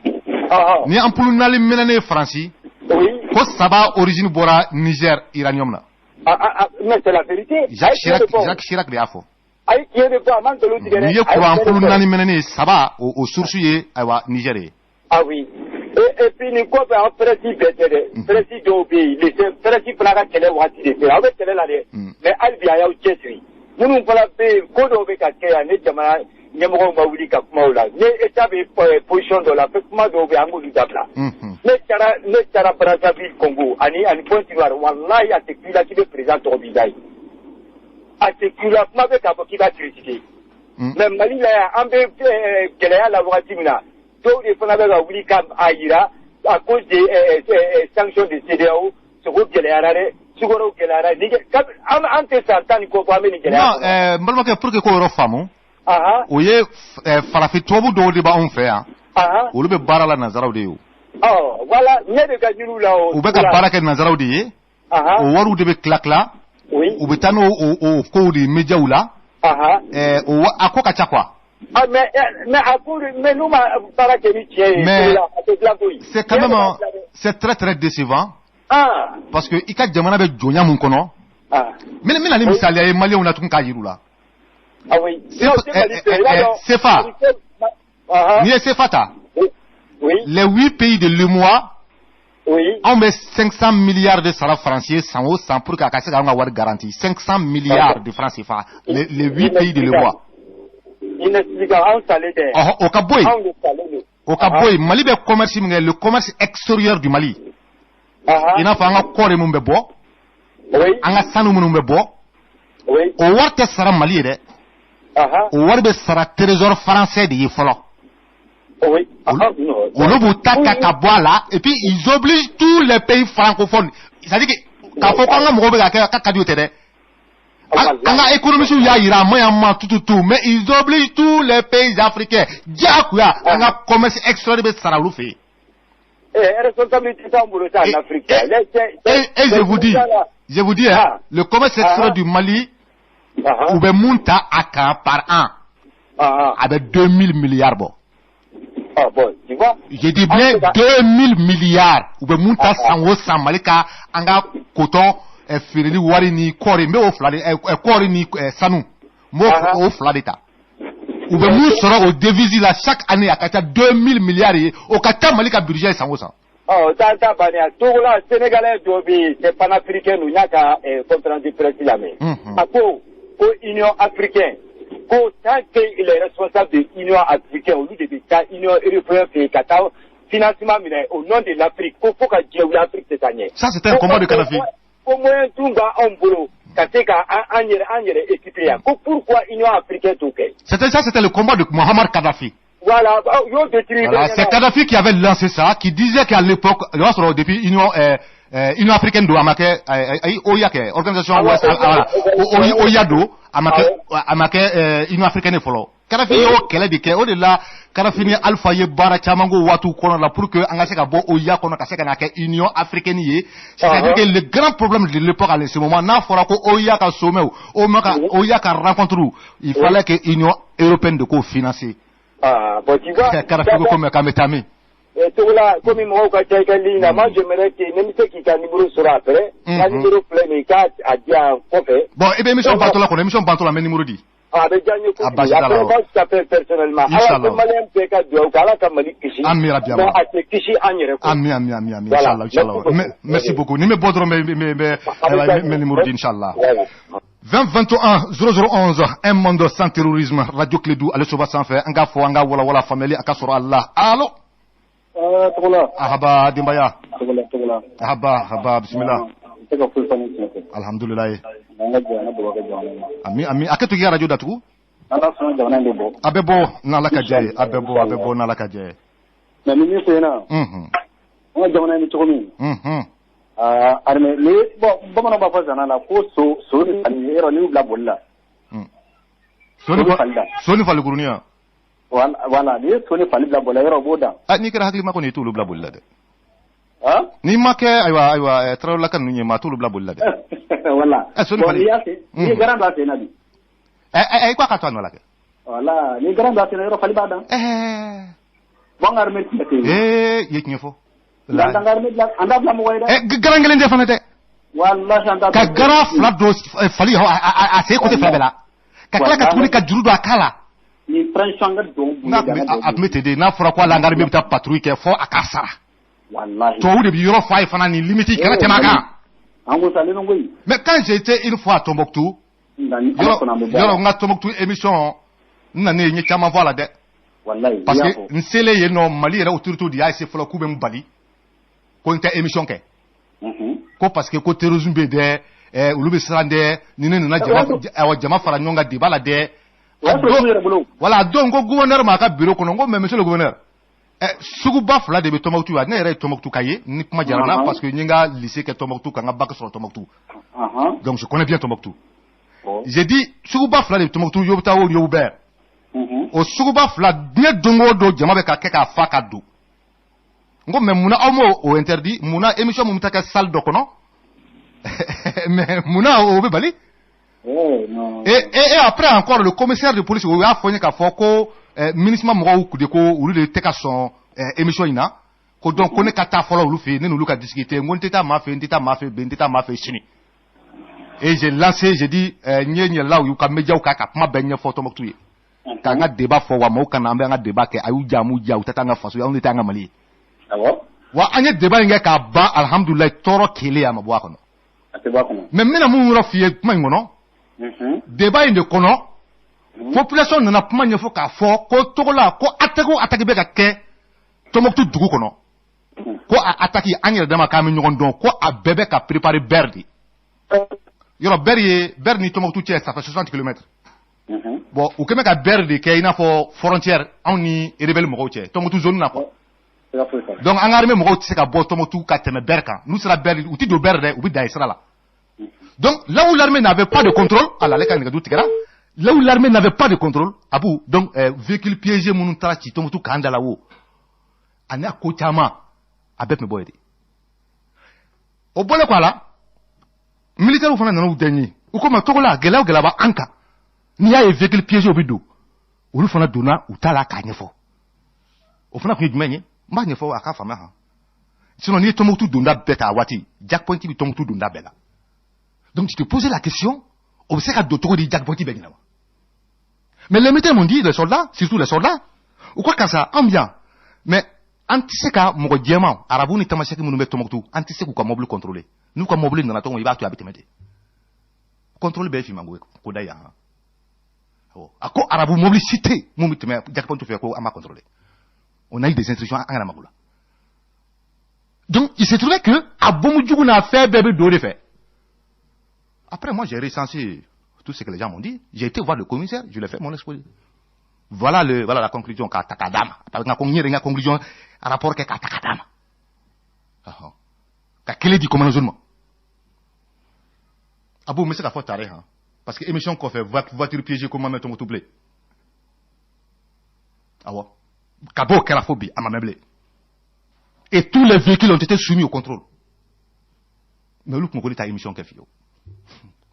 A: n'i ye ampoule naani mɛnɛ ne ye Faransi, ko saba origine bɔra Niger uranium na.
B: Mais c'est la vérité.
A: Jacques Chirac de y'a fɔ.
B: A ye tiɲɛ de fɔ, a ma nkalon tigɛ dɛ.
A: N'i ye courant ampoule naani mɛnɛ ne ye, saba o source ye ayiwa Niger ye.
B: Ah oui. Et puis nin kɔfɛ, aw presse bɛɛ tɛ dɛ. Presse dɔw bɛ yen, presse fana ka kɛlɛ waati de sera. Aw bɛ kɛlɛ la dɛ. Mais hali bi a y'aw cɛsiri. Minnu fana bɛ yen, ko dɔw bɛ ka kɛ yan, ne jamana ɲɛmɔgɔw ma wuli ka kuma o la. Ne État bɛ position dɔ la, kuma dɔw bɛ yen, an k'olu dabila. Ne taara Brazzaville, Congo ani Côte d'Ivoire, walahi a tɛ ku i la k'i bɛ président tɔgɔ b'i da ye. A tɛ ku i la, kuma bɛ k'a fɔ k'i b'a critiquer. Mais Mali la yan, an bɛ gɛlɛya la wagati min na, dɔw de fana bɛ ka wuli ka a yira à cause des sanctions de CEDEAO, sogo gɛlɛyara dɛ, sukaro gɛlɛyara. Ni an tɛ san 10 ni kɔ fɔ an bɛ nin gɛlɛya.
A: Non, n balimakɛ, pour que k'o yɔrɔ faamu, o ye farafin tubabu dɔw de b'anw fɛ yan, olu bɛ baara la nanzaraw de ye o.
B: Ɔ voilà, ɲɛ de ka ɲini u la o.
A: U bɛ ka baara kɛ nanzaraw de ye. O wariw de bɛ tila tila. U bɛ taa n'o o kow de ye médiaw la. O a ko ka ca quoi.
B: Ah, mais a ko, mais n'u ma baara kɛ ni tiɲɛ ye.
A: Mais
B: a tɛ dilan koyi.
A: C'est quand même, c'est très très décevant. Parce que i ka jamana bɛ jɔnya mun kɔnɔ. N bɛna ni misaliya ye Maliyɛnw na tuguni k'a yir'u la.
B: Ah oui.
A: CFA. N'i ye CFA ta. Les huit pays de l'UEMOA. Anw bɛ 500 milliards de sara faransi ye san o san pour que a ka se k'an ka wari garanti, 500 milliards de francs CFA, les huit pays de l'UEMOA.
B: Inexplicable, anw salen tɛ.
A: Ɔhɔ, o ka bɔ yen.
B: Anw de salen don.
A: O ka bɔ yen, Mali bɛ commerce min kɛ, le commerce extérieur du Mali. I n'a fɔ an ka kɔɔri mun bɛ bɔ. An ka sanu minnu bɛ bɔ. O wari tɛ sara Mali ye dɛ. O wari bɛ sara trésor français de ye fɔlɔ. Olu b'u ta ta ka bɔ a la, et puis ils obligent tous les pays francophones, c'est à dire que k'a fɔ k'an ka mɔgɔw bɛ ka kɛ k'a ka di o tɛ dɛ. An ka économistes y'a yira, a ma ɲi an ma tout tout tout, mais ils obligent tous les pays africains diyagoya, an ka commerce extérieur bɛ sara olu fɛ yen.
B: Responsabilité t'anw bolo sa en Afrique.
A: Et je vous dis, hein, le commerce extérieur du Mali, u bɛ mun ta a kan par an, a bɛ 2000 milliards bɔ.
B: Ah bon, tu vois.
A: Je dis bien 2000 milliards. U bɛ mun ta san o san Mali ka an ka coton feereli wari ni kɔɔri, n bɛ o fila de, kɔɔri ni sanu, n b'o o fila de ta. U bɛ mun sɔrɔ o devise la chaque année, a ka ca 2000 milliards ye, o ka ca Mali ka budget ye san o san.
B: Ɔ, ta bannen Togola, Sénégalais dɔ bɛ yen, c'est panafricain don, n y'a ka conférence de presse lamɛn. A ko Union africaine, ko tant que il est responsable de l'Union africaine, olu de bɛ taa Union européenne fɛ yen ka taa financement minɛ au nom de l'Afrique, ko fo ka diɲɛ wuli Afrique tɛ taa ɲɛ.
A: Ça, c'était un combat de Kadhafi.
B: Ko moyen tun b'anw bolo ka se ka an yɛrɛ équiper yan, ko pourquoi Union africaine t'o kɛ.
A: C'était ça, c'était le combat de Muammar Kadhafi.
B: Voilà,
A: voilà, c'est Kadhafi qui avait lancé ça, qui disait qu'à l'époque, depuis Union africaine do a ma kɛ OUA kɛ organisation ouest, voilà, OUA do a ma kɛ Union africaine fɔlɔ. Kadhafi y'o kɛlɛ de kɛ, o de la Kadhafi ni Alpha ye baara caman k'o waatiw kɔnɔ la pour que an ka se ka bɔ OUA kɔnɔ ka se ka na kɛ Union africaine ye. C'est-à-dire que le grand problème de l'époque à ce moment, n'a fɔra ko OUA ka sommet, OUA ka rencontre, il fallait que Union européenne de k'o financer.
B: Ah, bon, tu vois.
A: Kadhafi ko ko mais k'an bɛ taa min?
B: Togola, komi mɔgɔw ka ca i ka ligne na, moi j'aimerais que ne bɛ se k'i ka numéro sɔrɔ après. N ka numéro filɛ nin ye, k'a di yan kɔfɛ.
A: Bon, i bɛ émission bantɔ la kɔnɔ, émission bantɔ la, n bɛ numéro di.
B: A bɛ diya n ye kojugu. Après, moi je t'appelle personnellement. Ala ko Malien bɛɛ ka dugawu kɛ, Ala ka Mali kisi.
A: Ami rabi.
B: Mais a tɛ kisi an yɛrɛ kɔ.
A: Ami ami ami ami. Inchallah, inchallah. Merci beaucoup. Ni n bɛ bɔ dɔrɔn, n bɛ numéro di, inchallah. 20 21 0011, un monde sans terrorisme, Radio Kledu, ale soba sanfɛ, an k'a fɔ, an ka walawala faamuyali a ka sɔrɔ a la. Allo.
C: Togola.
A: Ahaba denbaya.
C: Togola.
A: Ahaba, ahaba, bismillah.
C: N tɛ ka foyi faamu tiɲɛ tɛ.
A: Alhamdulilayi.
C: An ka jɛ, an ka dugawu kɛ jamana ma.
A: Ami ami, a kɛ to k'i ka radio datugu.
C: Ala sɔnna, jamana in bɛ bɔ.
A: A bɛ bɔ n'Ala ka diya ye, a bɛ bɔ, a bɛ bɔ n'Ala ka diya ye.
C: Mais ni min fɔ ɲɛna. An ka jamana in bɛ cogo min. Aa, armée ni bon, bamananw b'a fɔ zana la ko so ni fali, yɔrɔ n'i y'u bila boli la.
A: So ni fali kurunin ya.
C: Voilà, n'i ye so ni fali bila boli la, yɔrɔ o b'o dan.
A: Ah, n'i kɛra hakilima kɔni, i t'olu bila boli la dɛ. N'i ma kɛ, ayiwa, tarawelelaka ninnu ye, maa t'olu bila boli la dɛ.
C: Voilà.
A: So ni fali.
C: N'i y'a se, n'i ye garan bila sen na bi.
A: I ko a ka to a nɔ la kɛ.
C: Voilà, n'i ye garan bila sen na, yɔrɔ fali b'a dan. Bon, an ka armée tɛ ten.
A: I ye tiɲɛ fɔ.
C: An t'a bila mɔgɔ ye dɛ.
A: Garan kelen tɛ fana dɛ.
C: Walahi an t'a
A: bila. Ka garan fila don fali a sen côté fila bɛɛ la. Ka tila ka tuguni ka juru don a kan la.
C: Ni transition ka don.
A: A tun bɛ ten de, n'a fɔra ko hali an ka armée bɛ taa patrouille kɛ fo a ka sara.
C: Walahi.
A: Tubabu de bɛ yɔrɔ f'a ye fana, nin limite kana tɛmɛ a kan.
C: An ko salen don koyi.
A: Mais quand j'étais une fois à Tombouctou, yɔrɔ n ka Tombouctou émission, n nanen n ye caman fɔ a la dɛ.
C: Walahi.
A: Parce que n selen yen nɔ, Mali yɛrɛ autorité de y'a essayer fɔlɔ k'u bɛ n bali ko n tɛ émission kɛ. Ko parce que ko terrorisme bɛ dɛ, olu bɛ siran dɛ, ni ne nana jama fara ɲɔgɔn kan débat la dɛ. Voilà, donc ko gouverneur ma a ka bureau kɔnɔ, n ko mais monsieur le gouverneur, suguba fila de bɛ Tombouctou yan, ne yɛrɛ ye Tombouctou ka ye, ni kuma diyara n na parce que n ye n ka lycée kɛ Tombouctou, ka n ka bac sɔrɔ Tombouctou. Donc je connais bien Tombouctou. J'ai dit suguba fila de bɛ Tombouctou, Yobita o Yobubɛr. O suguba fila, diɲɛ don o don jama bɛ ka kɛ k'a fa ka don. N ko mais munna aw m'o o interdit, munna émission mun bɛ taa kɛ salle dɔ kɔnɔ, mais munna o bɛ bali? Et après encore, le commissaire de police, o y'a fɔ n ye k'a fɔ ko MINUSMA mɔgɔw de ko olu de tɛ ka sɔn émission in na, ko donc ko ne ka taa fɔlɔ olu fɛ yen, ne n'olu ka discuter. N ko n tɛ taa maa fɛ yen, n tɛ taa maa fɛ yen bi, n tɛ taa maa fɛ yen sini. Et j'ai lancé, j'ai dit, n ye yɛlɛla u y'u ka médiaw kan ka kuma bɛɛ ɲɛfɔ Tombouctou ye, k'an ka débat fɔ, wa maaw ka na, an bɛ an ka débat kɛ, a y'u ja, a m'u ja, u tɛ taa an ka faso ye, anw de tɛ an ka Mali ye. Wa an ye débat in kɛ k'a ban, alhamdulilayi, tɔɔrɔ kelen a ma bɔ a kɔnɔ. Mais n bɛna mun yɔrɔ f'i ye kuma in kɔnɔ, débat in de kɔnɔ, population nana kuma ɲɛfɔ k'a fɔ ko Togola ko attaque o attaque bɛ ka kɛ Tombouctou dugu kɔnɔ, ko a attaque an yɛrɛ dama k'an bɛ ɲɔgɔn dɔn, ko a bɛɛ bɛ ka préparer Ber de. Yɔrɔ Ber ye, Ber ni Tombouctou cɛ, ça fait 60 kilomètres. Bon, u kɛn bɛ ka Ber de kɛ i n'a fɔ frontière anw ni rebelle mɔgɔw cɛ Tombouctou zone na quoi. Donc an ka armée mɔgɔw tɛ se ka bɔ Tombouctou ka tɛmɛ Ber kan, n'u sera Ber, u tɛ don Ber dɛ, u bɛ dan yen sira la. Donc là où l'armée n'avait pas de contrôle, ala ale ka nɛgɛjuru tigɛra, là où l'armée n'avait pas de contrôle, Abu, donc véhicule piégé minnu taara ci Tombouctou kan da la wo, ani a ko caman, a bɛɛ tun bɛ bɔ yen de. O bɔlen kɔ a la, militaires fana nana u dɛɲɛ, u ko ma Togola gɛlɛya o gɛlɛya b'an kan, n'i y'a ye véhicule piégé o bɛ don, olu fana donna u ta la k'a ɲɛfɔ. O fana kun ye jumɛn ye? N b'a ɲɛfɔ a k'a faamuya han. Sinon n'i ye Tombouctou donda bɛɛ ta a waati, jackpoint bɛ Tombouctou donda bɛɛ la. Donc tu te posais la question, o bɛ se ka don cogo di jackpoint bɛɛ ɲɛna wa? Mais les militaires m'ont dit, les soldats, surtout les soldats, u ko karisa anw bɛ yan, mais an tɛ se ka mɔgɔ jɛman, arabu ni tamasɛki minnu bɛ Tombouctou, an tɛ se k'u ka mobili contrôler. N'u ka mobili nana cogo min, i b'a to yen, a bɛ tɛmɛ ten. Contrôle bɛɛ ye finman ko ye, ko da yan han. A ko arabu mobili si tɛ yen mun bɛ tɛmɛ jackpoint fɛ ko an b'a contrôler. On a eu des instructions, an kana mago la. Donc il se trouvait que a bombe jugu n'a fɛn bɛɛ bɛ don o de fɛ. Après moi j'ai recensé tout ce que les gens m'ont dit. J'ai été voir le commissaire, je lui ai fait mon exposé. Voilà la conclusion k'a ta k'a d'a ma. Parce que n yɛrɛ n ka conclusion rapport kɛ k'a ta k'a d'a ma. Ka kelen di commandant zone ma. Abo n bɛ se ka fɔ tare han. Parce que émission kɔfɛ voiture piégée ko ma mɛn Tombouctou bilen. Awɔ. Ka bɔ o kɛra fo bi a ma mɛn bilen. Et tous les véhicules ont été soumis au contrôle. Mais olu kun ko ne ta émission kɛ fiyewu.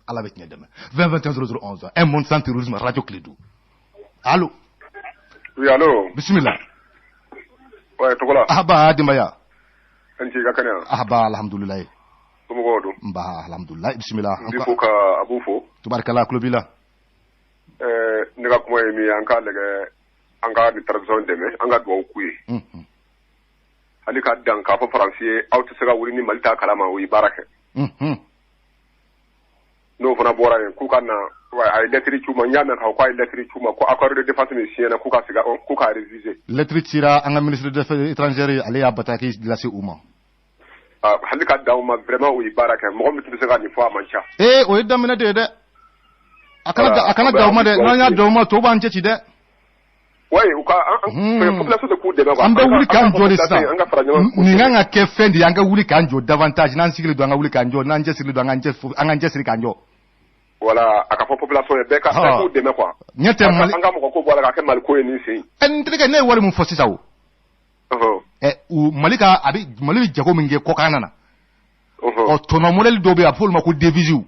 A: Ala bɛ tiɲɛ dɛmɛ. 20 21 00 11. Un monde sans terrorisme, Radio Kledu. Allô?
D: Oui, allô?
A: Bismillah.
D: Ouais, Togola.
A: Ahba Dembaya.
D: An ce ka kɛnɛ?
A: Ahba alhamdulillah.
D: Somɔgɔw don?
A: Nba alhamdulillah. Bismillah.
D: N b'i fo ka Abu fo.
A: Tubarikala tulo b'i la.
D: Ne ka kuma ye min ye, an k'a lajɛ an ka nin transition dɛmɛ, an ka dugawu k'u ye. Hali ka dan k'a fɔ Faransi ye aw tɛ se ka wuli ni Mali t'a kalama, o ye baara kɛ. N'o fana bɔra yen, k'u ka na, a ye lettre c'u ma, n y'a mɛn k'a fɔ k'a ye lettre c'u ma ko accord de défense min signé k'u ka segin k'u k'a réviser.
A: Lettre cira an ka ministre des Affaires étrangères, ale y'a bataki lase u ma.
D: Hali ka dan u ma, vraiment o ye baara kɛ, mɔgɔ min tun bɛ se ka nin fɔ a man ca.
A: Ee, o ye daminɛ de ye dɛ. A kana dan u ma dɛ, n'an y'a dan u ma, tɔw b'an cɛ ci dɛ.
D: Oui, u ka an population de k'u dɛmɛ quoi.
A: An bɛ wuli k'an jɔ de sisan.
D: An ka fara ɲɔgɔn
A: kan. Nin kan ka kɛ fɛn de ye, an ka wuli k'an jɔ davantage, n'an sigilen don an ka wuli k'an jɔ, n'an cɛsirilen don an k'an cɛsiri k'an jɔ.
D: Voilà, a ka fɔ population ye bɛɛ ka k'u dɛmɛ quoi.
A: Ɲɛ tɛ Mali
D: an ka mɔgɔ ko bɔ a la k'a kɛ Mali ko ye nin sen.
A: N terikɛ, ne ye wari min fɔ sisan o. U Mali ka a bɛ Mali bɛ jago min kɛ kɔkan na. Ɔ tɔnɔ modèle dɔw bɛ yen, a bɛ fɔ olu ma ko devise.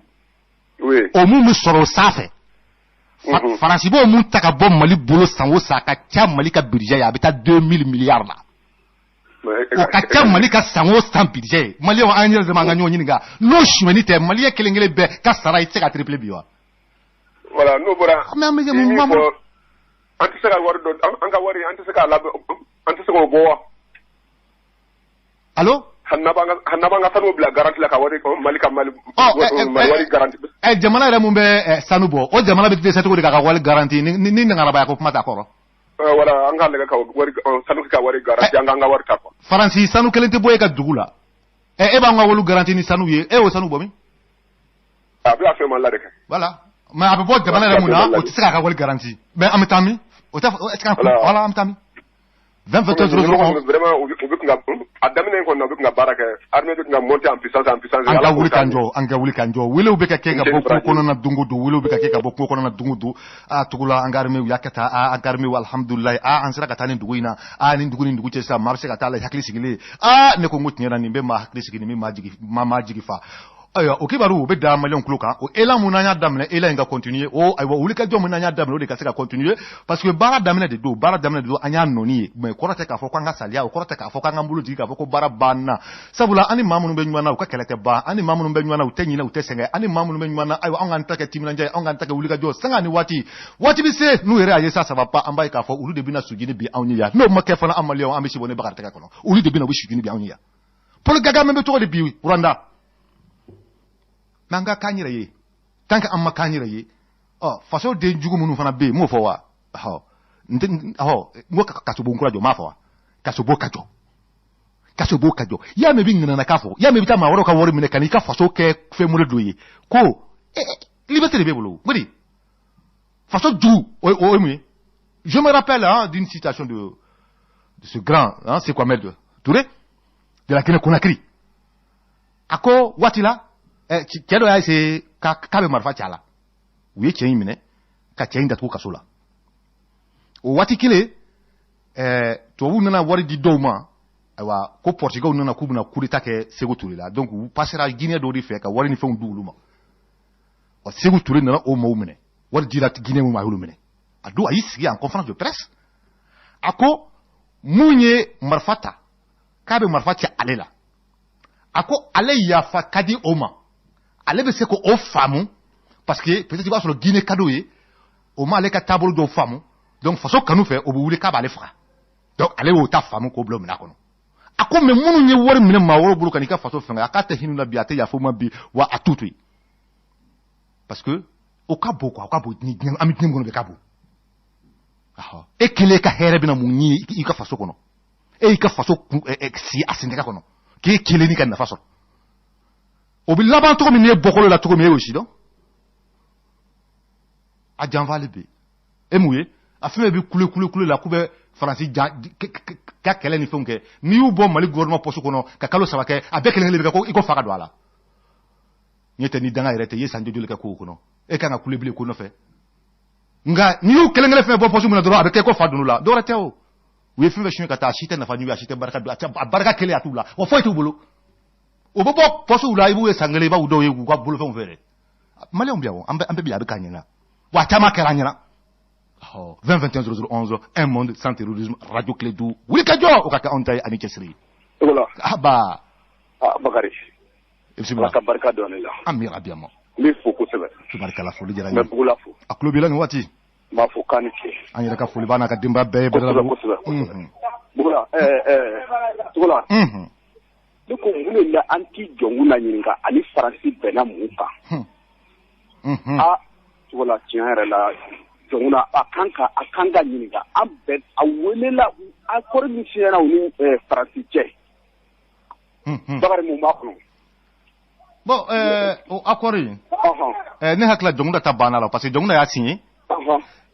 D: Oui.
A: O mun bɛ sɔrɔ o sanfɛ. Faransi b'o mun ta ka bɔ Mali bolo san o san, a ka ca Mali ka budget ye, a bɛ taa 2000 milliards la. O ka ca Mali ka san o san budget ye. Maliyɛnw an yɛrɛ dama an ka ɲɔgɔn ɲininka, n'o sonyɛni tɛ, maliyɛn kelen kelen bɛɛ ka sara i tɛ se ka tripler bi wa?
D: Voilà, n'o bɔra.
A: Mais an bɛ mun
D: b'an bolo? An tɛ se ka wari dɔ, an ka wari an tɛ se k'a labɛn, an tɛ se k'o bɔ wa?
A: Allo?
D: Hali n'an b'an ka sanu bila garantie la ka wari Mali ka Mali wari garantie.
A: Jamana yɛrɛ mun bɛ sanu bɔ, o jamana bɛ dɛsɛ cogo di k'a ka wari garantie ni nangarabaya ko kuma t'a kɔrɔ?
D: Voilà, an k'a lajɛ ka wari sanu ka wari garantie, an k'an ka wari ta quoi.
A: Faransi sanu kelen tɛ bɔ e ka dugu la. E b'an ka wari garantie ni sanu ye, e y'o sanu bɔ min?
D: A bɛ a fɛn ma la de kɛ.
A: Voilà. Mais a bɛ bɔ jamana yɛrɛ mun na, o tɛ se k'a ka wari garantie. Mais an bɛ taa min? O tɛ est-ce que voilà, an bɛ taa min? 20 21 00
D: 11. Vraiment u bɛ kun ka a daminɛ in kɔni na, u bɛ kun ka baara kɛ, armée bɛ kun ka monter en puissance en puissance.
A: An ka wuli k'an jɔ, an ka wuli k'an jɔ. Welew bɛ ka kɛ ka bɔ kungo kɔnɔna na don o don, welew bɛ ka kɛ ka bɔ kungo kɔnɔna na don o don. A Togola an ka armée u y'a kɛ tan, a an ka armée alhamdulilayi, a an sera ka taa nin dugu in na, a nin dugu ni dugu cɛ sisan maa bɛ se ka taa la hakili sigilen. A ne ko n ko tiɲɛ na nin bɛ maa hakili sigi, nin bɛ maa jigi, maa jigi fa. Ayiwa, o kibaru o bɛ da maliyɛnw tulo kan. O élan mun n'an y'a daminɛ, élan in ka continuer. O ayiwa, wulikajɔ mun n'an y'a daminɛ, o de ka se ka continuer, parce que baara daminɛ de don, baara daminɛ de don, an y'a nɔni ye. Mais kɔrɔ tɛ k'a fɔ k'an ka saliya, o kɔrɔ tɛ k'a fɔ k'an k'an bolo jigin k'a fɔ ko baara banna. Sabula an ni maa minnu bɛ ɲɔgɔn na, u ka kɛlɛ tɛ ban. An ni maa minnu bɛ ɲɔgɔn na, u tɛ ɲinɛ, u tɛ sɛgɛn. An ni maa minnu bɛ ɲɔgɔn na, ayiwa, anw k'an ta kɛ timinandiya ye, anw k'an ta kɛ wulikajɔ sanga ni waati. Waati bɛ se n'u yɛrɛ y'a ye sa, ça va pas, an b'a ye k'a fɔ olu de bɛna sujini bi anw ye yan. N'o ma kɛ fana, an maliyɛnw an bɛ si bɔ ne bakari tɛgɛ kɔnɔ. Olu de bɛna u bɛ sujini bi anw ye yan. Paul Kagame bɛ cogo di bi Rwanda? Mais an ka k'an yɛrɛ ye, tant que an ma k'an yɛrɛ ye, ɔ faso den jugu minnu fana bɛ yen, n m'o fɔ wa? Ɔ n tɛ, ɔ n ko kasobon kura jɔ, n m'a fɔ wa? Kasobon ka jɔ, kasobon ka jɔ. Y'a mɛn i bɛ ŋanana k'a fɔ, y'a mɛn i bɛ taa maa wɛrɛw ka wari minɛ ka n'i ka faso kɛ fɛn molo dɔ ye, ko liberté de b'e bolo, o de faso jugu, o ye mun ye? Je me rappelle hein, d'une citation de ce grand, hein, Sékou Ahmed Touré de la Guinée-Conakry. A ko waati la, cɛ dɔ y'a essayer k'a bɛ marifa ci a la, u ye cɛ in minɛ ka cɛ in datugu kaso la. O waati kelen, tubabuw nana wari di dɔw ma, ayiwa, ko portugais nana k'u bɛna coup d'état kɛ Sékou Touré la. Donc u passera Guinée dɔw de fɛ ka wari ni fɛnw di olu ma. Wa Sékou Touré nana o maaw minɛ, wari dira Guinée min ma, a y'olu minɛ. A don a y'i sigi en conférence de presse, a ko Mun ye marifa ta k'a bɛ marifa ci ale la, a ko ale yafa ka di o ma, ale bɛ se k'o faamu parce que peut-être i b'a sɔrɔ Guinée ka d'o ye, o ma ale ka taabolo dɔw faamu, donc faso kanu fɛ o bɛ wuli k'a b'ale faga, donc ale y'o ta faamu k'o bila o minɛn kɔnɔ. A ko mais minnu ye wari minɛ maa wɛrɛw bolo ka n'i ka faso fɛngɛ, a k'a tɛ hinɛ la bi, a tɛ yafa o ma bi, wa a t'u to yen parce que o ka bon quoi, o ka bon diɲɛ, an bɛ diɲɛ min kɔnɔ bi, ka bon. E kelen ka hɛrɛ bɛna mun ɲini i ka faso kɔnɔ? E y'i ka faso si a sentɛgɛ kɔnɔ k'e kelen n'i ka nafa sɔrɔ, o bɛ laban cogo min n'e bɔkolo la cogo min, e y'o si dɔn. A janfalen bɛ e mun ye, a fɛn bɛɛ bɛ kule kule kule la k'u bɛ Faransi ka kɛlɛ ni fɛnw kɛ, n'i y'u bɔ Mali gouvernement poste kɔnɔ ka kalo 3 kɛ, a bɛɛ kelen kelen bɛ kɛ ko i ko fa ka don a la. Ɲɛ tɛ ni danga yɛrɛ tɛ, i ye san joli kɛ kow kɔnɔ, e kan ka kule bilen ko nɔfɛ. Nka n'i y'u kelen kelen fɛn bɔ poste min na dɔrɔn, a bɛ kɛ ko fa donn'u la, dɔwɛrɛ tɛ o. U ye fɛn fɛn suɲɛ ka taa, a si tɛ nafa ɲu ye, a si tɛ barika don, a barika kelen a t'u la, wa foyi t'u bolo. O bɛ bɔ poste la, i b'u ye san kelen, i b'u dɔw ye k'u ka bolofɛnw feere. Maliyɛnw bɛ yan o, an bɛɛ bɛ yan, a bɛ k'an ɲɛna, wa a caman kɛra an ɲɛna. 20 21 00 11, un monde sans terrorisme, radio Kledu, wuli ka jɔ, o ka kɛ anw ta ye ani cɛsiri. Aba.
B: Ah Bakari.
A: Bisimila.
B: Ala ka barika don ne la.
A: Ami rabi ama.
B: N b'i fo kosɛbɛ.
A: Tubarikala, foli diyara n ye.
B: N bɛ Bugula fo.
A: A tulo b'i la nin waati.
B: N b'a fo k'a ni ce.
A: An yɛrɛ ka foli b'a n'a ka denbaya bɛɛ ye.
B: Kosɛbɛ kosɛbɛ. Bugula Togola. Ne ko mun de la an t'i Dioncounda ɲininka ani Faransi bɛnna mun kan? Ah Togola, tiɲɛ yɛrɛ la Dioncounda a kan ka ɲininka, an bɛɛ a welela accord min signera u ni Faransi cɛ. Bakari mun b'a kɔnɔ?
A: Bon, o accord in, ne hakili la Dioncounda ta banna la parce que Dioncounda y'a signé.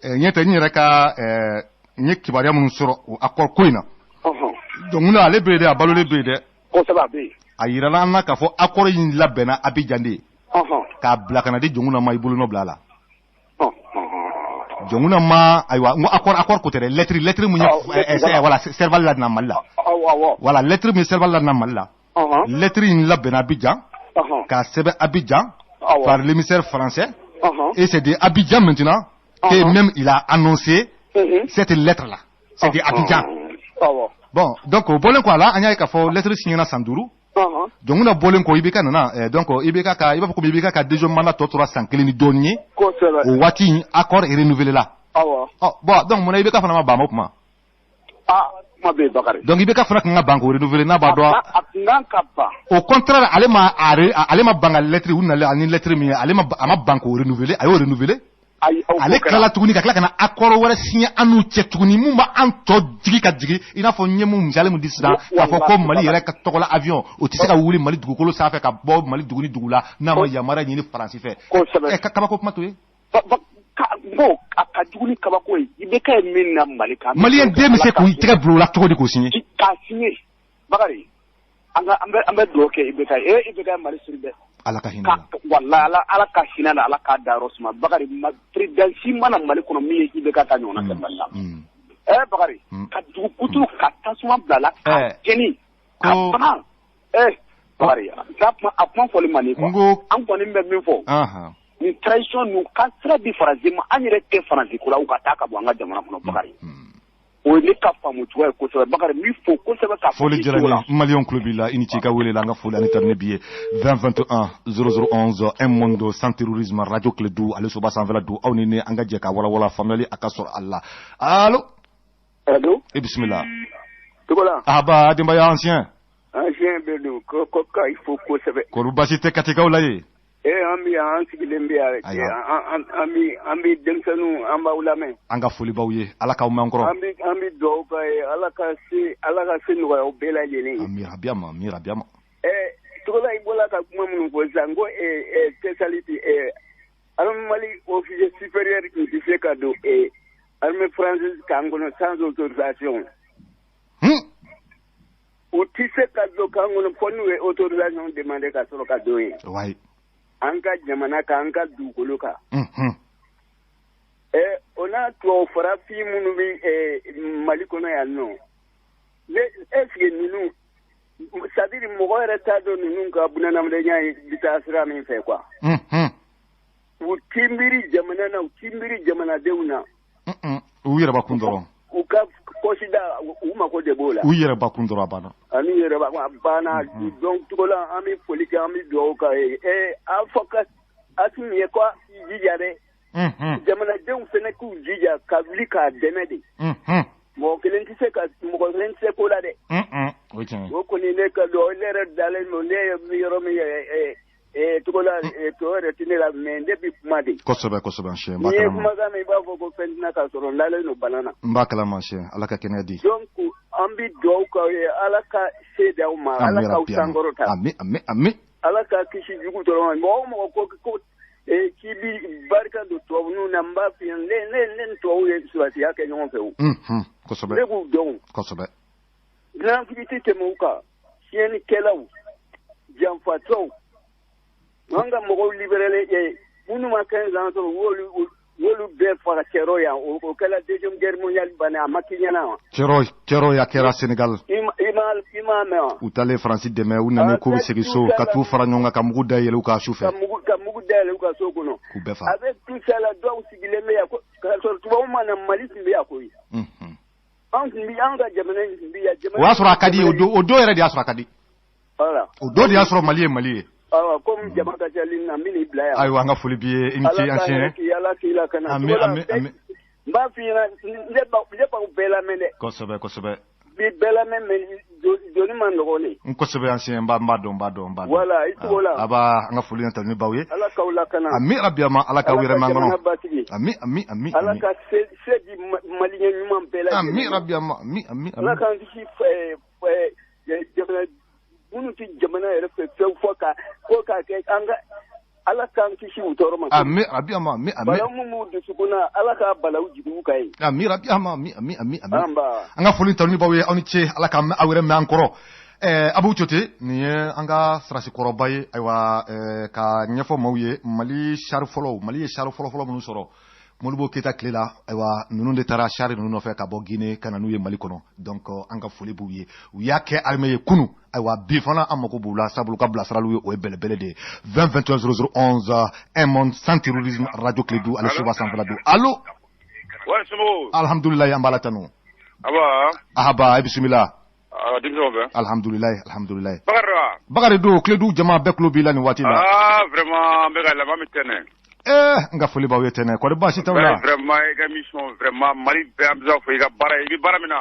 A: Ɲɛ tɛ n yɛrɛ ka n ye kibaruya minnu sɔrɔ o accord ko in na. Dioncounda ale bɛ yen dɛ, a balolen bɛ yen dɛ.
B: Kosɛbɛ, a bɛ yen.
A: A yirala an na k'a fɔ accord in labɛnna Abidjan de. K'a bila ka na di Dioncounda ma, i bolonɔ bila a la. Dioncounda ma, ayiwa, n ko accord ko tɛ dɛ, lettre mun ye voilà, Serval la na Mali la. Voilà, lettre min Serval la na Mali la. Lettre in labɛnna Abidjan. K'a sɛbɛn Abidjan par l'émissaire français. Et c'est de Abidjan maintenant que même il a annoncé cette lettre-là. C'est de Abidjan. Bon, donc o bɔlen kɔ a la, an y'a ye k'a fɔ lettre signera san 5. Dioncounda bɔlen kɔ, IBK nana, donc IBK ka, i b'a fɔ komi IBK ka deuxième mandat tɔ tora san 1 ni dɔɔnin ye. O waati in accord renouvelé la. Bon, donc mun na IBK fana ma ban o kuma?
B: Kuma bɛ yen Bakari.
A: Donc IBK fana kan ka ban k'o renouveler n'a b'a dɔn.
B: A kun kan ka ban.
A: Au contraire, ale ma ban ka lettre u nalen ani lettre min ye, ale ma a ma ban k'o renouveler, a y'o renouveler. Ale tilala tuguni ka tila ka na accord wɛrɛ signé an n'u cɛ tuguni mun b'an tɔ jigi ka jigin, i n'a fɔ n ye mun misali mun di sisan k'a fɔ ko Mali yɛrɛ ka tɔgɔla avion o tɛ se ka wuli Mali dugukolo sanfɛ ka bɔ Mali dugu ni dugu la n'a ma yamaruya ɲini Faransi fɛ. Kabako kuma to ye.
B: Bon, a ka jugu ni kabako ye. IBK ye min na Mali kan.
A: Maliyɛn den bɛ se k'u tɛgɛ bila o la cogo di k'o signé?
B: K'a signé Bakari, an bɛ dugawu kɛ IBK ye. IBK ye Mali siri dɛ.
A: Ala ka hinɛ la.
B: Walahi Ala ka hinɛ la, Ala k'a dayɔrɔ suma. Bakari, président si mana Mali kɔnɔ min ye IBK ta ɲɔgɔnna kɛ Mali la. Bakari, ka dugu kuturu ka tasuma bila la, ka jeni, ka bana. Bakari, a kuma fɔli man di quoi. An kɔni bɛ min fɔ. Ni transition ninnu ka sira di Faransi ma, an yɛrɛ tɛ Faransi ko la, u ka taa ka bɔ an ka jamana kɔnɔ Bakari. O ye ne ka faamu cogoya ye kosɛbɛ Bakari, n b'i fo kosɛbɛ ka
A: foli diyara n ye. Maliyɛnw tulo b'i la, i ni ce i ka wele la, an ka foli ani tanu b'i ye. 20 21 00 11, un monde sans terrorisme, radio Kledu, ale soba sanfɛla don, aw ni ne an ka jɛ ka walawala faamuyali a ka sɔrɔ a la. Allo.
B: Allo.
A: E bisimila.
B: Togola.
A: Aba denbaya ancien.
B: Ancien bɛ don ko ka i fo kosɛbɛ.
A: Kɔri baasi tɛ Katikaw la ye?
B: An bɛ yan, an sigilen bɛ yan, an bɛ denmisɛnninw, an b'aw lamɛn.
A: An ka foli b'aw ye, Ala k'aw mɛn an kɔrɔ.
B: An bɛ dugawu k'aw ye, Ala ka se nɔgɔya aw bɛɛ lajɛlen ye.
A: Ami rabi ama, ami rabi ama.
B: Togola, i bɔra ka kuma minnu fɔ sisan, n ko Tessalit, armée Mali officier supérieur tun tɛ se ka don armée française camp kɔnɔ sans autorisation. U tɛ se ka don camp kɔnɔ fo n'u ye autorisation demander ka sɔrɔ ka don yen.
A: Wayi.
B: An ka jamana kan, an ka dugukolo kan. O n'a tubabu farafin minnu bɛ Mali kɔnɔ yan nɔ, est-ce que ninnu, c'est à dire mɔgɔ yɛrɛ t'a dɔn ninnu ka bunadamadenya bɛ taa sira min fɛ quoi. U t'i miiri jamana na, u t'i miiri jamanadenw na.
A: U yɛrɛbakun dɔrɔn.
E: U ka kɔsida u mako de b'o la.
A: U yɛrɛ bakun dɔrɔn a banna.
E: Ani yɛrɛ bakun a banna. Donc Togola an bɛ foli kɛ, an bɛ dugawu k'a ye. A fɔ ka Asimi ye ko jija dɛ. Jamanadenw fana k'u jija ka wuli k'a dɛmɛ de. Mɔgɔ kelen tɛ se ka mɔgɔ kelen tɛ se ko la dɛ.
A: O tiɲɛ.
E: O kɔni ne ka dɔn, ne yɛrɛ dalen don, ne ye yɔrɔ min ye Togola tɔ yɛrɛ tɛ ne la, mais ne bɛ kuma de.
A: Kosɛbɛ kosɛbɛ siɲɛ.
E: N'i ye kumakan min i b'a fɔ ko fɛn tɛna ka sɔrɔ n dalen don bana na.
A: N b'a kalama siɲɛ, Ala ka kɛnɛya di.
E: Donc an bɛ dugawu k'aw ye, Ala ka se d'aw ma, Ala k'aw sankɔrɔta.
A: Ami ami ami.
E: Ala ka kisi jugu tɔɔrɔ ma. Mɔgɔ o mɔgɔ ko k'i bi barika don tubabu na, n b'a f'i ye, ne ni tubabu ye surasiya kɛ ɲɔgɔn fɛ o.
A: Kosɛbɛ.
E: Ne b'u dɔn.
A: Kosɛbɛ.
E: Nafigi tɛ tɛmɛ u kan, tiɲɛnikɛlaw, janfatɔw. An ka mɔgɔw libéré minnu ma 15 ans sɔrɔ, u y'olu bɛɛ faga cɛrɔ yan. O kɛra deuxième guerre mondiale bannen, a ma k'i ɲɛna wa?
A: Cɛrɔ ya kɛra Sénégal.
E: I m'a mɛn wa?
A: U taalen Faransi dɛmɛ, u nana k'u bɛ segin so, ka t'u fara ɲɔgɔn kan ka mugu da yɛlɛ u ka su fɛ.
E: Ka mugu da yɛlɛ u ka so kɔnɔ.
A: K'u bɛɛ faga.
E: Avec tout ça la, dɔw sigilen bɛ yan ko k'a sɔrɔ tubabu ma na, Mali tun bɛ yan koyi. An tun bɛ an ka jamana in tun bɛ yan.
A: O y'a sɔrɔ a ka di, o don yɛrɛ de y'a sɔrɔ a ka di.
E: Voilà.
A: O don de y'a sɔrɔ Mali ye Mali ye.
E: Awa, komi jama ka ca ligne na, n bɛ n'i bila yan.
A: Ayiwa, an ka foli b'i ye, i ni ce an siɲɛ.
E: Ala k'i lakana.
A: Ami ami ami.
E: N b'a f'i ɲɛna, ne b'aw bɛɛ lamɛn dɛ.
A: Kosɛbɛ kosɛbɛ.
E: N b'i bɛɛ lamɛn, mais doni ma nɔgɔn de.
A: N kosɛbɛ an siɲɛ, n b'a dɔn n b'a dɔn n b'a dɔn.
E: Voilà, i cogo la.
A: Aba, an ka foli ni tanuni b'aw ye.
E: Ala k'aw lakana.
A: Ami rabi ama, Ala k'aw yɛrɛ mɛn an kɔnɔ.
E: Ala ka jamana basigi.
A: Ami ami ami.
E: Ala ka se di maliyɛn ɲuman bɛɛ lajɛlen.
A: Ami rabi ama, ami ami.
E: Ala k'an kisi jamana minnu tɛ jamana yɛrɛ fɛ fɛn fɔ ka ko k'a kɛ an ka Ala k'an kisi u tɔɔrɔ ma.
A: Ami rabi ama, ami ami.
E: Balawu min b'u dusukun na, Ala k'a balawu jigin u kan ye.
A: Ami rabi ama, ami ami ami.
E: Anba.
A: An ka foli tanuni b'aw ye, aw ni ce, Ala k'an aw yɛrɛ mɛn an kɔrɔ. Abu Cote, nin ye an ka sarasi kɔrɔba ye, ayiwa ka ɲɛfɔ maaw ye Mali sari fɔlɔw, Mali ye sari fɔlɔ-fɔlɔ minnu sɔrɔ Modibo Keyita tile la, ayiwa ninnu de taara sari ninnu nɔfɛ ka bɔ Guinée ka na n'u ye Mali kɔnɔ. Donc an ka foli b'u ye, u y'a kɛ armée ye kunu, ayiwa bi fana an mako b'u la, sabu u ka bilasiraliw ye o ye bɛlɛbɛlɛ de ye. 20 21 00 11, un monde sans terrorisme, radio Kledu, ale soba sanfɛla don. Allo.
F: Ouais, somɔgɔw?
A: Alhamdulilayi, an b'a la tanu.
F: Aba.
A: Ahaba, i bisimila.
F: Denmisɛnw fɛ.
A: Alhamdulilayi, alhamdulilayi.
F: Bakari wa?
A: Bakari don, Kledu jama bɛɛ tulo b'i la nin waati la.
F: Ah, vraiment, n bɛ ka lamɛn, an bɛ tɛnɛ.
A: N ka foli b'aw ye tɛnɛ, kɔri baasi t'aw la?
F: Vraiment, i ka mission, vraiment, Mali bɛɛ an bɛ se k'a fɔ i ka baara ye, i bɛ baara min na.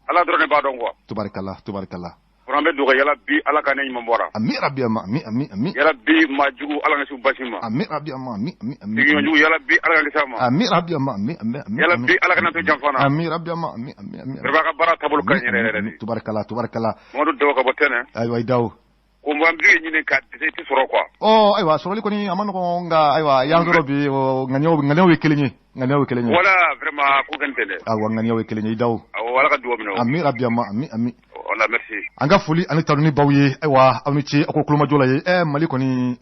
F: Ala dɔrɔn de b'a dɔn quoi.
A: Tubarikala, tubarikala.
F: An bɛ dugawu yala bi Ala ka ne ɲuman bɔra.
A: Ami rabi ama, ami ami ami.
F: Yala bi maa jugu Ala ka se u basi ma.
A: Ami rabi ama, ami ami ami.
F: Sigiɲɔgɔn jugu yala bi Ala ka kisi a ma.
A: Ami rabi ama, ami ami ami.
F: Yala bi Ala kana to janfa na.
A: Ami rabi ama, ami ami ami.
F: Vraiment, a ka baara taabolo ka ɲi yɛrɛ yɛrɛ de.
A: Tubarikala, tubarikala.
F: Mamadu Dawo ka bɔ Tɛnɛ.
A: Ayiwa, i Dawo.
F: Ko n b'an bɛ ɲini ka dɛsɛ i tɛ sɔrɔ quoi.
A: Ɔ ayiwa, sɔrɔli kɔni a ma nɔgɔn, nka ayiwa y'an sɔrɔ bi, ŋaniyaw ye kelen ye, ŋaniyaw ye kelen ye.
F: Voilà, vraiment ko kɛni tɛ dɛ.
A: Awɔ, ŋaniyaw ye kelen ye, i Dawo.
F: Awɔ, Ala ka dugawu minɛ o.
A: Ami rabi ama, ami ami.
F: Voilà, merci.
A: An ka foli ani tanuni b'aw ye, ayiwa aw ni ce, aw ko kulomajɔ la ye. Mali kɔni,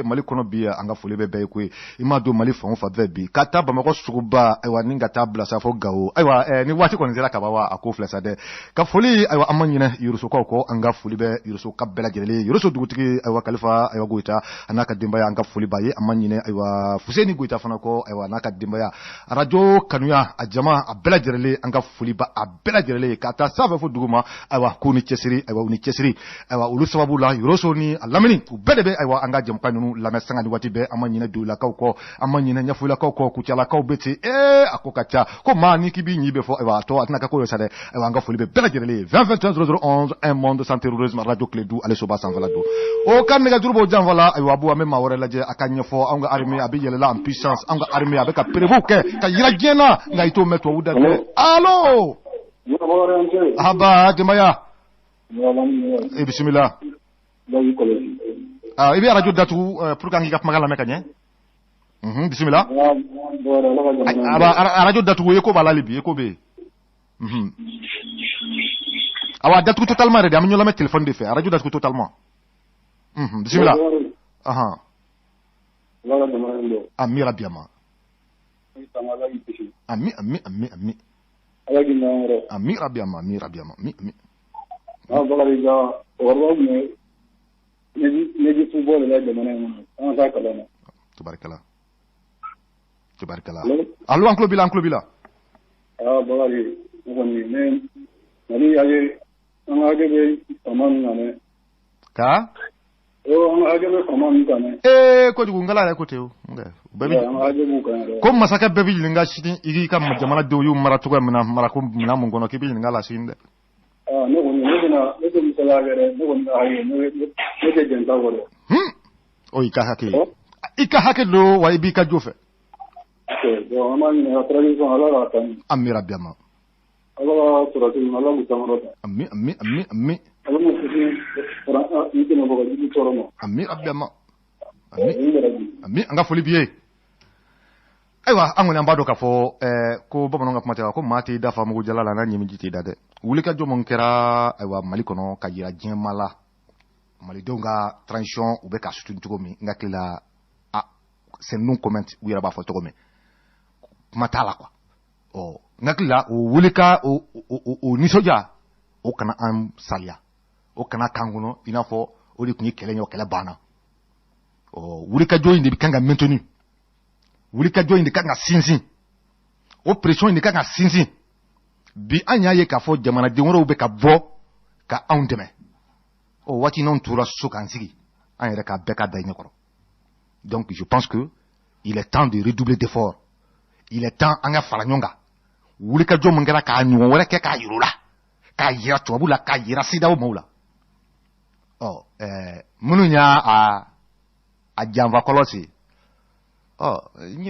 A: Mali kɔnɔ bi, an ka foli bɛ bɛɛ ye koyi. I m'a don Mali fan o fan fɛ bi, ka taa Bamakɔ suguba, ayiwa ni ka taa bila sa fo Gawo, ayiwa ni waati kɔni sera ka ban wa, a ko filɛ sa dɛ. Ka foli, ayiwa an ma ɲinɛ Yorosokaw kɔ, an ka foli bɛ Yoroso ka bɛɛ lajɛlen ye. Yoroso dugutigi, ayiwa Kalifa, ayiwa Goyita, a n'a ka denbaya, an ka foli b'a ye. An ma ɲinɛ ayiwa Fuseni Goyita fana kɔ, ayiwa n'a ka denbaya. Radio kanuya, a jama, a bɛɛ lajɛlen, an ka foli ba a bɛɛ lajɛlen ye, ka taa sanfɛ fo dugu ma, ayiwa k'u ni cɛsiri, ayiwa u ni cɛsiri, ayiwa olu sababu la Yoroso ni a lamini u bɛɛ de bɛ ayiwa an ka jɛmukan ninnu lamɛn sanga ni waati bɛɛ. An ma ɲinɛ Duyilakaw kɔ, an ma ɲinɛ Ɲɛfulakaw kɔ, Kucalakaw bɛ ten, a ko ka ca ko maa ni k'i b'i ɲi bɛ fɔ, ayiwa a tɔ a tɛna kɛ ko ye sa dɛ. Ayiwa an ka foli bɛ bɛɛ lajɛlen ye. 20 21 00 11, un monde sans terrorisme, radio Kledu, ale soba sanfɛla don. O ka nɛgɛjuru b'o janfa la, ayiwa Abu, an bɛ maa wɛrɛ lajɛ a ka ɲɛfɔ. Anw ka armée a bɛ yɛlɛla en puissance, anw ka armée a bɛ ka prévu kɛ ka yira diɲɛ na, nka i t'o mɛn tubabu da dɛ. Allo. Ahaba, denbaya. E bisimila. I bɛ arajo datugu pour que an k'i ka kumakan lamɛn ka ɲɛ. Bisimila. Aba, arajo datugu, e ko b'a la hali bi, e ko bɛ yen. Awa datugu totalement yɛrɛ de, an bɛ ɲɔgɔn lamɛn téléphone de fɛ, arajo datugu totalement. Bisimila. Ahan. Ami rabi ama. Ami ami ami ami. Ami rabi ama, ami rabi ama, ami ami.
C: Bakari ja, cɛkɔrɔbaw tun bɛ ɲɛji fu bɔ de la jamana in kɔnɔ, an ka taa kalan na.
A: Tubarikala. Tubarikala. Allo, an tulo b'i la, an tulo b'i la.
C: Ah, Bakari, ne kɔni ne Mali hakɛ, an ka hakɛ bɛ faama min kan dɛ.
A: Ka?
C: An ka hakɛ bɛ faama min kan dɛ.
A: Ee, kojugu n kala yɛrɛ ko ten o.
C: Bɛɛ bɛ an ka hakɛ b'u kan yɛrɛ.
A: Ko masakɛ bɛɛ bɛ ɲininka sini i k'i ka jamanadenw y'u mara cogoya min na, marako minɛn mun kɔnɔ, k'i bɛ ɲininka la sini dɛ.
C: Ah, ne kɔni ne bɛna ne tɛ misaliya kɛ dɛ, ne kɔni ka hakɛ ne tɛ jɛn ta kɔ dɛ.
A: O y'i ka hakɛ ye. I ka hakɛ don wa i b'i ka jo fɛ.
C: Ok, bon an b'a ɲini ka transition Ala k'a taa ɲɛ.
A: Amina rabi ama.
C: Ala ka sɔrɔsiw Ala k'u sankɔrɔta.
A: Ami ami ami ami.
C: Ala k'u kisi i dɛmɛbaga jugu tɔɔrɔ ma.
A: Ami rabi ama. Ami ami, an ka foli b'i ye. Ayiwa, an kɔni an b'a dɔn k'a fɔ ko bamananw ka kuma tɛ ko maa t'i da fa mugu jala la n'a ɲɛmiji t'i da dɛ. Wulikajɔ mun kɛra ayiwa Mali kɔnɔ ka yira diɲɛ maa la, malidenw ka transition u bɛ ka soutenu cogo min, n hakili la a c'est non comment u yɛrɛ b'a fɔ cogo min, kuma t'a la quoi. Ɔ, n hakili la o wulika o nisɔndiya o kana an saliya, o kana k'an kɔnɔ i n'a fɔ o de tun ye kɛlɛ ye, o kɛlɛ banna. Ɔ, wulikajɔ in de bɛ kan ka maintenu, wulikajɔ in de kan ka sinsin, o pression in de kan ka sinsin. Bi an y'a ye k'a fɔ jamanaden wɛrɛw bɛ ka bɔ ka anw dɛmɛ. O waati n'anw tora so k'an sigi, an yɛrɛ ka bɛɛ ka da i ɲɛkɔrɔ. Donc je pense que il est temps de redoubler d'efforts, il est temps an ka fara ɲɔgɔn kan. Wulikajɔ min kɛra k'a ɲɔgɔn wɛrɛ kɛ k'a yir'u la, k'a yira tubabu la, k'a yira CEDEAO maaw la. Ɔ, minnu y'a a janfa kɔlɔsi, ɔ,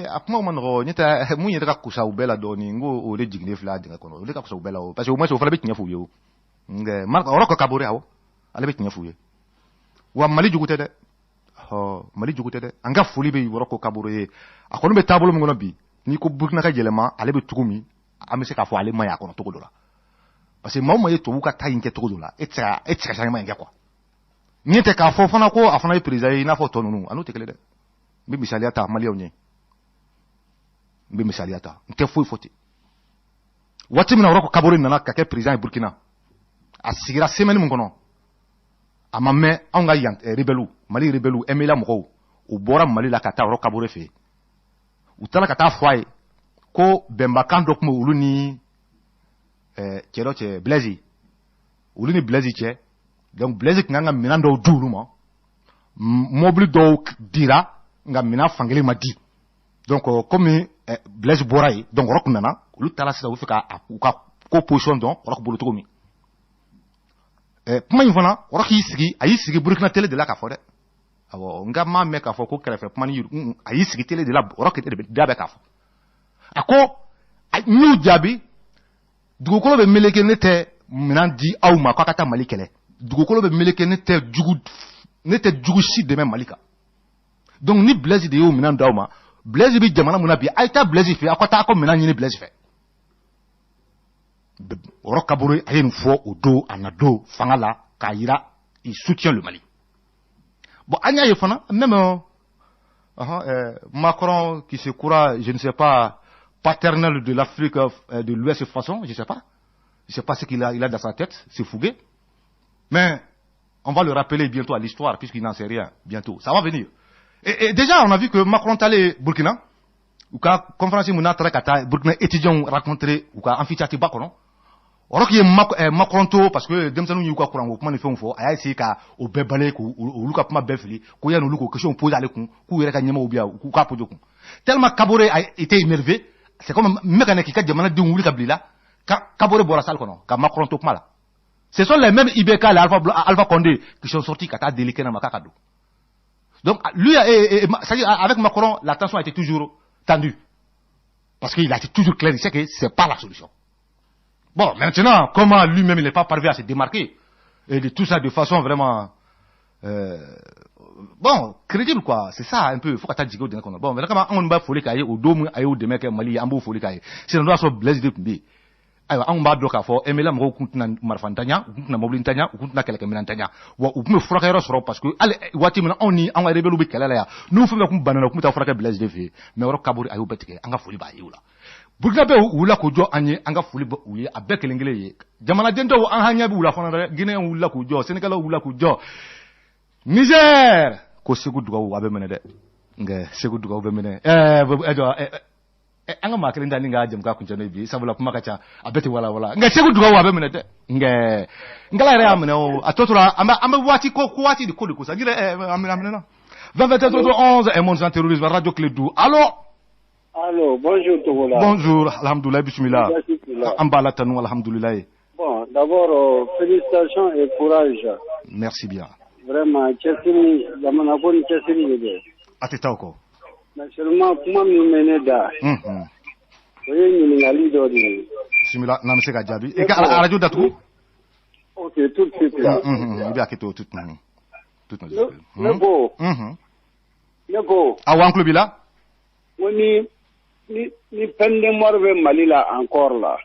A: a kumaw ma nɔgɔ. Ne tɛ mun yɛrɛ ka kusa u bɛɛ la dɔɔnin, n ko o de jiginnen filɛ a dingɛ kɔnɔ, o de ka kusa u bɛɛ la o, parce que au moins o fana bɛ tiɲɛ f'u ye o. Nka Roch Kaboré, awɔ, ale bɛ tiɲɛ f'u ye wa. Mali jugu tɛ dɛ, ɔ, Mali jugu tɛ dɛ. An ka foli bɛ Roch Kaboré ye. A kɔni bɛ taabolo min kɔnɔ bi, n'i ko Burukina ka yɛlɛma, ale bɛ cogo min, an bɛ se k'a fɔ ale ma ɲi a kɔnɔ cogo dɔ la, parce que maa o maa ye tubabu ka taa in kɛ cogo dɔ la, e tɛ se ka changement in kɛ quoi. Ɲɛ tɛ k'a fɔ fana ko a fana ye président ye i n'a fɔ tɔ ninnu, a n'o tɛ kelen dɛ. N bɛ misaliya ta maliyɛnw ye, n bɛ misaliya ta, n tɛ foyi fɔ ten. Waati min na Roch Kaboré nana ka kɛ président ye Burukina, a sigira semaine min kɔnɔ, a ma mɛn, anw ka yan rebelle, Mali rebelle, MNLA mɔgɔw, u bɔra Mali la ka taa Roch Kaboré fɛ yen. U taara ka taa fɔ a ye ko bɛnbakan dɔ tun bɛ olu ni cɛ dɔ cɛ, Blaise, olu ni Blaise cɛ. Donc Blaise tun kan ka minɛn dɔw di olu ma, mobili dɔw dira nka minɛn fankelen ma di. Donc komi Blaise bɔra yen, donc Roch nana, olu taara sisan, u bɛ fɛ ka u ka ko position dɔn Roch bolo cogo min. Kuma in fana, Roch y'i sigi, a y'i sigi Burukina télé de la k'a fɔ dɛ. Awɔ, n ka maa mɛn k'a fɔ ko kɛrɛfɛ kuma ni, a y'i sigi télé de la, Roch de da bɛ k'a fɔ. A ko n y'u jaabi, dugukolo bɛ meleke, ne tɛ minɛn di aw ma k'a ka taa Mali kɛlɛ. Dugukolo bɛ meleke, ne tɛ jugu, ne tɛ jugu si dɛmɛ Mali kan. Donc ni Blaise de y'o minɛn d'aw ma, Blaise bɛ jamana mun na bi, a ye taa Blaise fɛ, aw ka taa aw ka minɛn ɲini Blaise fɛ. Roch Kaboré a ye nin fɔ o don, a na don fanga la k'a yira il soutient le Mali. Bon, an y'a ye fana même Macron qui se croit, je ne sais pas, paternel de l'Afrique de l'Ouest façon, je sais pas ce qu'il a, il a dans sa tête, c'est fougué, mais on va le rappeler bientôt à l'histoire, puisqu'il n'en sait rien. Bientôt ça va venir. Et déjà on a vu que Macron allait Burkina, u ka conférence mun n'a taara ka taa Burkina étudiants rencontrer u ka amphithéâtre ba kɔnɔ, o ye Macron to, parce que denmisɛnninw y'u ka kuranko kuma ni fɛnw fɔ, a y'a essayer ka o bɛɛ balayer, k'olu ka kuma bɛɛ fili, ko yanni olu k'o question poser ale kun, k'u yɛrɛ ka ɲɛmɔgɔw bɛ yan, k'u k'a poser kun. Tellement Kaboré a été énervé, c'est comme n bɛ ka na k'i ka jamanadenw wuli ka bila i la. Kaboré bɔra salle kɔnɔ ka Macron to kuma la. Ce sont les mêmes IBK, les Alpha Condé qui sont sortis ka taa deli kɛnɛ ma k'a ka don. Donc lui, c'est-à-dire avec Macron, la tension a été toujours tendue, parce qu'il a été toujours clair, il sait que c'est pas la solution. Bon, maintenant, comment lui-même il n'est pas parvenu à se démarquer et de tout ça de façon vraiment bon, crédible quoi, c'est ça un peu, il faut ka taa jigin o dingɛ kɔnɔ. Bon, vraiment, an kɔni b'a foli k'a ye o don min a y'o dɛmɛ kɛ Mali ye, an b'o foli k'a ye. Sinon n'o y'a sɔrɔ Blaise de tun bɛ yen, ayiwa, anw b'a dɔn k'a fɔ MNLA mɔgɔw tun tɛna marifa ntanya, u tun tɛna mobili ntanya, u tun tɛna kɛlɛkɛminɛn ntanya, wa u tun bɛ furakɛyɔrɔ sɔrɔ, parce que hali waati min na anw ni an ka rebelles bɛ kɛlɛ la yan, n'u fɛn fɛn tun banana, u tun bɛ taa furakɛ Blaise de fɛ yen. Mais Roch Kaboré a y'o bɛɛ tigɛ, an ka foli b'a ye o la. Burkinabɛw wulila k'u jɔ an ye, an ka foli bɛ u ye, a bɛɛ kelen kelen ye. Jamanaden dɔw, an hanya b'u la fana dɛ. Guinéens wulila k'u jɔ, Sénégalais wulila k'u jɔ, Niger ko Segu dugawu a bɛ minɛ dɛ, nka Segu dugawu bɛ minɛ. Ɛɛ, jɔ. An ka maa kelen ta ni ka jamukan kuncɛ n'o ye bi, sabula kuma ka ca, a bɛɛ tɛ wala wala. Nka Segu Dugawu a bɛ minɛ dɛ. Nka nkala yɛrɛ y'a minɛ o, a tɔ tora an bɛ waati ko waati de ko de ko sa. An minɛ 20 21 33 11 un monde sans terrorisme, Radio Kledu. Allo.
G: Allo, bonjour Togola.
A: Bonjour, alhamdoulilah, bismillah. An b'a la tanu, alhamdoulilah.
G: Bon, d'abord, félicitations et courage.
A: Merci bien.
G: Vraiment, cɛsiri, jamana ko ni cɛsiri de bɛ.
A: A tɛ taa o kɔ.
G: Mais seulement kuma min bɛ ne da, o ye ɲininkali dɔ de ye.
A: Bismillah, n'an bɛ se ka jaabi. I ka radio datugu.
G: Ok, tout de suite là.
A: I bɛ hakɛ to tout.
G: Ne ko. Ne ko.
A: Awɔ, an tulo b'i la.
G: Ko ni peine de mort bɛ Mali la encore là.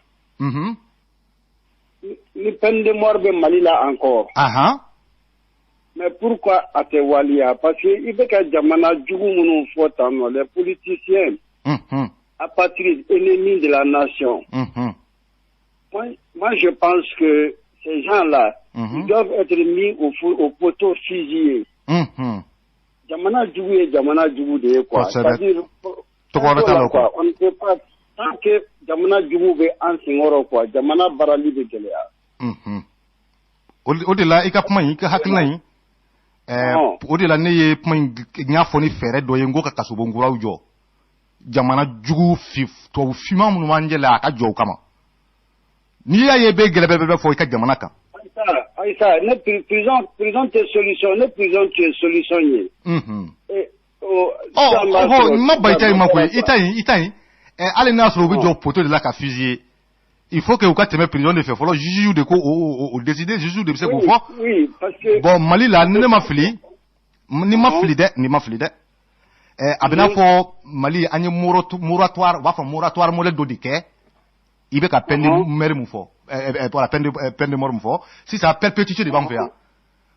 G: Ni peine de mort bɛ Mali la encore. Mais pourquoi a tɛ waliya? Parce que i bɛ ka jamana jugu minnu fɔ tan nɔ, les politiciens apatrides, ennemis de la nation. Moi je pense que ces gens-là, ils doivent être mis au poteau, fusillés. Jamana jugu ye jamana jugu de ye quoi. C'est-à-dire, quoi, on ne peut pas, tant que jamana jugu bɛ an senkɔrɔ quoi, jamana baarali bɛ gɛlɛya.
A: O de la i ka kuma in, i ka hakilina in, o de la ne ye kuma in n y'a fɔ ni fɛɛrɛ dɔ ye, n ko ka kasobonkuraw jɔ. Jamana jugu tubabu finman minnu b'an jɛ la, a ka jɔ o kama. N'i y'a ye bɛ gɛlɛn bɛɛ bɛ fɔ i ka jamana kan.
G: Ayisa, ne prison tɛ solution, ne prison tɛ solution ye.
A: Ɔ, n ma ban i ta in ma koyi, i ta in, hali n'a sɔrɔ u bɛ jɔ poteau de la ka fusiller, il faut que u ka tɛmɛ prison de fɛ fɔlɔ, juge de ko o décider, juge de bɛ se k'o fɔ.
G: Oui, parce que
A: bon, Mali la, ni ne ma fili, ni ma fili dɛ, ni ma fili dɛ, a bɛ n'a fɔ Mali an ye moratoire, u b'a fɔ moratoire modèle dɔ de kɛ, i bɛ ka peine de mort mun fɔ, voilà, peine de mort mun fɔ, sisan perpétuité de b'an fɛ yan.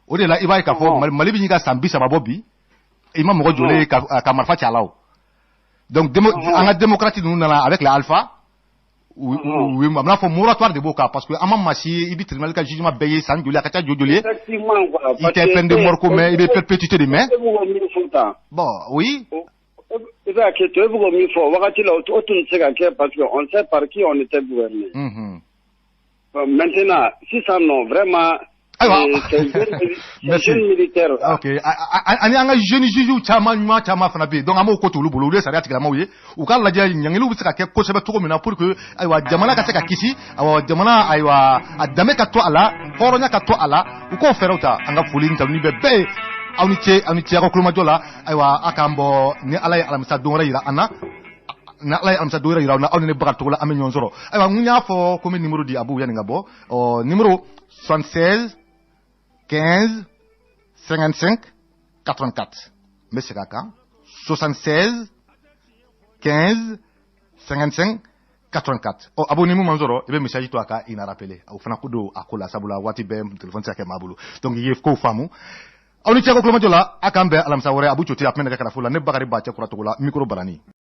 A: O de la i b'a ye k'a fɔ Mali bɛ ɲini ka san 30 bɔ bi, i ma mɔgɔ jɔlen ka marifa ci a la o. Donc an ka démocrate ninnu nana avec les alpha, u a bɛna fɔ moratoire de b'o kan, parce que an ma maa si ye i bɛ tribunal ka jugement bɛɛ ye san joli, a ka ca joli ye. I tɛ peine de mort ko mɛn, i bɛ perpétuité de mɛn. Bon, oui.
G: I bɛ hakɛ to, e bɛ k'o min fɔ wagati la, o tun tɛ se ka kɛ parce que on sait par qui on était gouverné. Bon, maintenant, sisan nɔ, vraiment.
A: Ayiwa,
G: ces jeunes militaires.
A: Ok, ani an ka jeunes juges caman ɲuman caman fana bɛ yen, donc an b'o ko t'olu bolo, olu ye sariya tigilamaw ye, u k'a lajɛ ɲangiliw bɛ se ka kɛ kosɛbɛ cogo min na pour que ayiwa jamana ka se ka kisi, ayiwa jamana ayiwa a danbe ka to a la, hɔrɔnya ka to a la, u k'o fɛɛrɛw ta. An ka foli ni tanuni bɛ bɛɛ ye, aw ni ce, aw ni ce aw ka kulomajɔ la. Ayiwa, a k'an bɔ ni Ala ye alamisa don wɛrɛ yira an na, ni Ala ye alamisa don wɛrɛ yira an na, aw ni ne Bakari Togola an bɛ ɲɔgɔn sɔrɔ. Ayiwa, n y'a fɔ ko n bɛ numéro di Abu yanni ka bɔ, ɔ numéro 76 15 55 84. N bɛ segin a kan, 76 15 55 84. Ɔ Abu, ni mun man sɔrɔ, i bɛ message to a ka i na rappeler, o fana ko don a ko la, sabula waati bɛɛ téléphone tɛ se ka kɛ maa bolo, donc i ye kow faamu. Aw ni ce ko kulomajɔ la, a k'an bɛn alamisa wɛrɛ. Abu Cote a tun bɛ nɛgɛ kɛrɛfɛ la, ne Bakari Bacɛ Kura Togola, micro barani.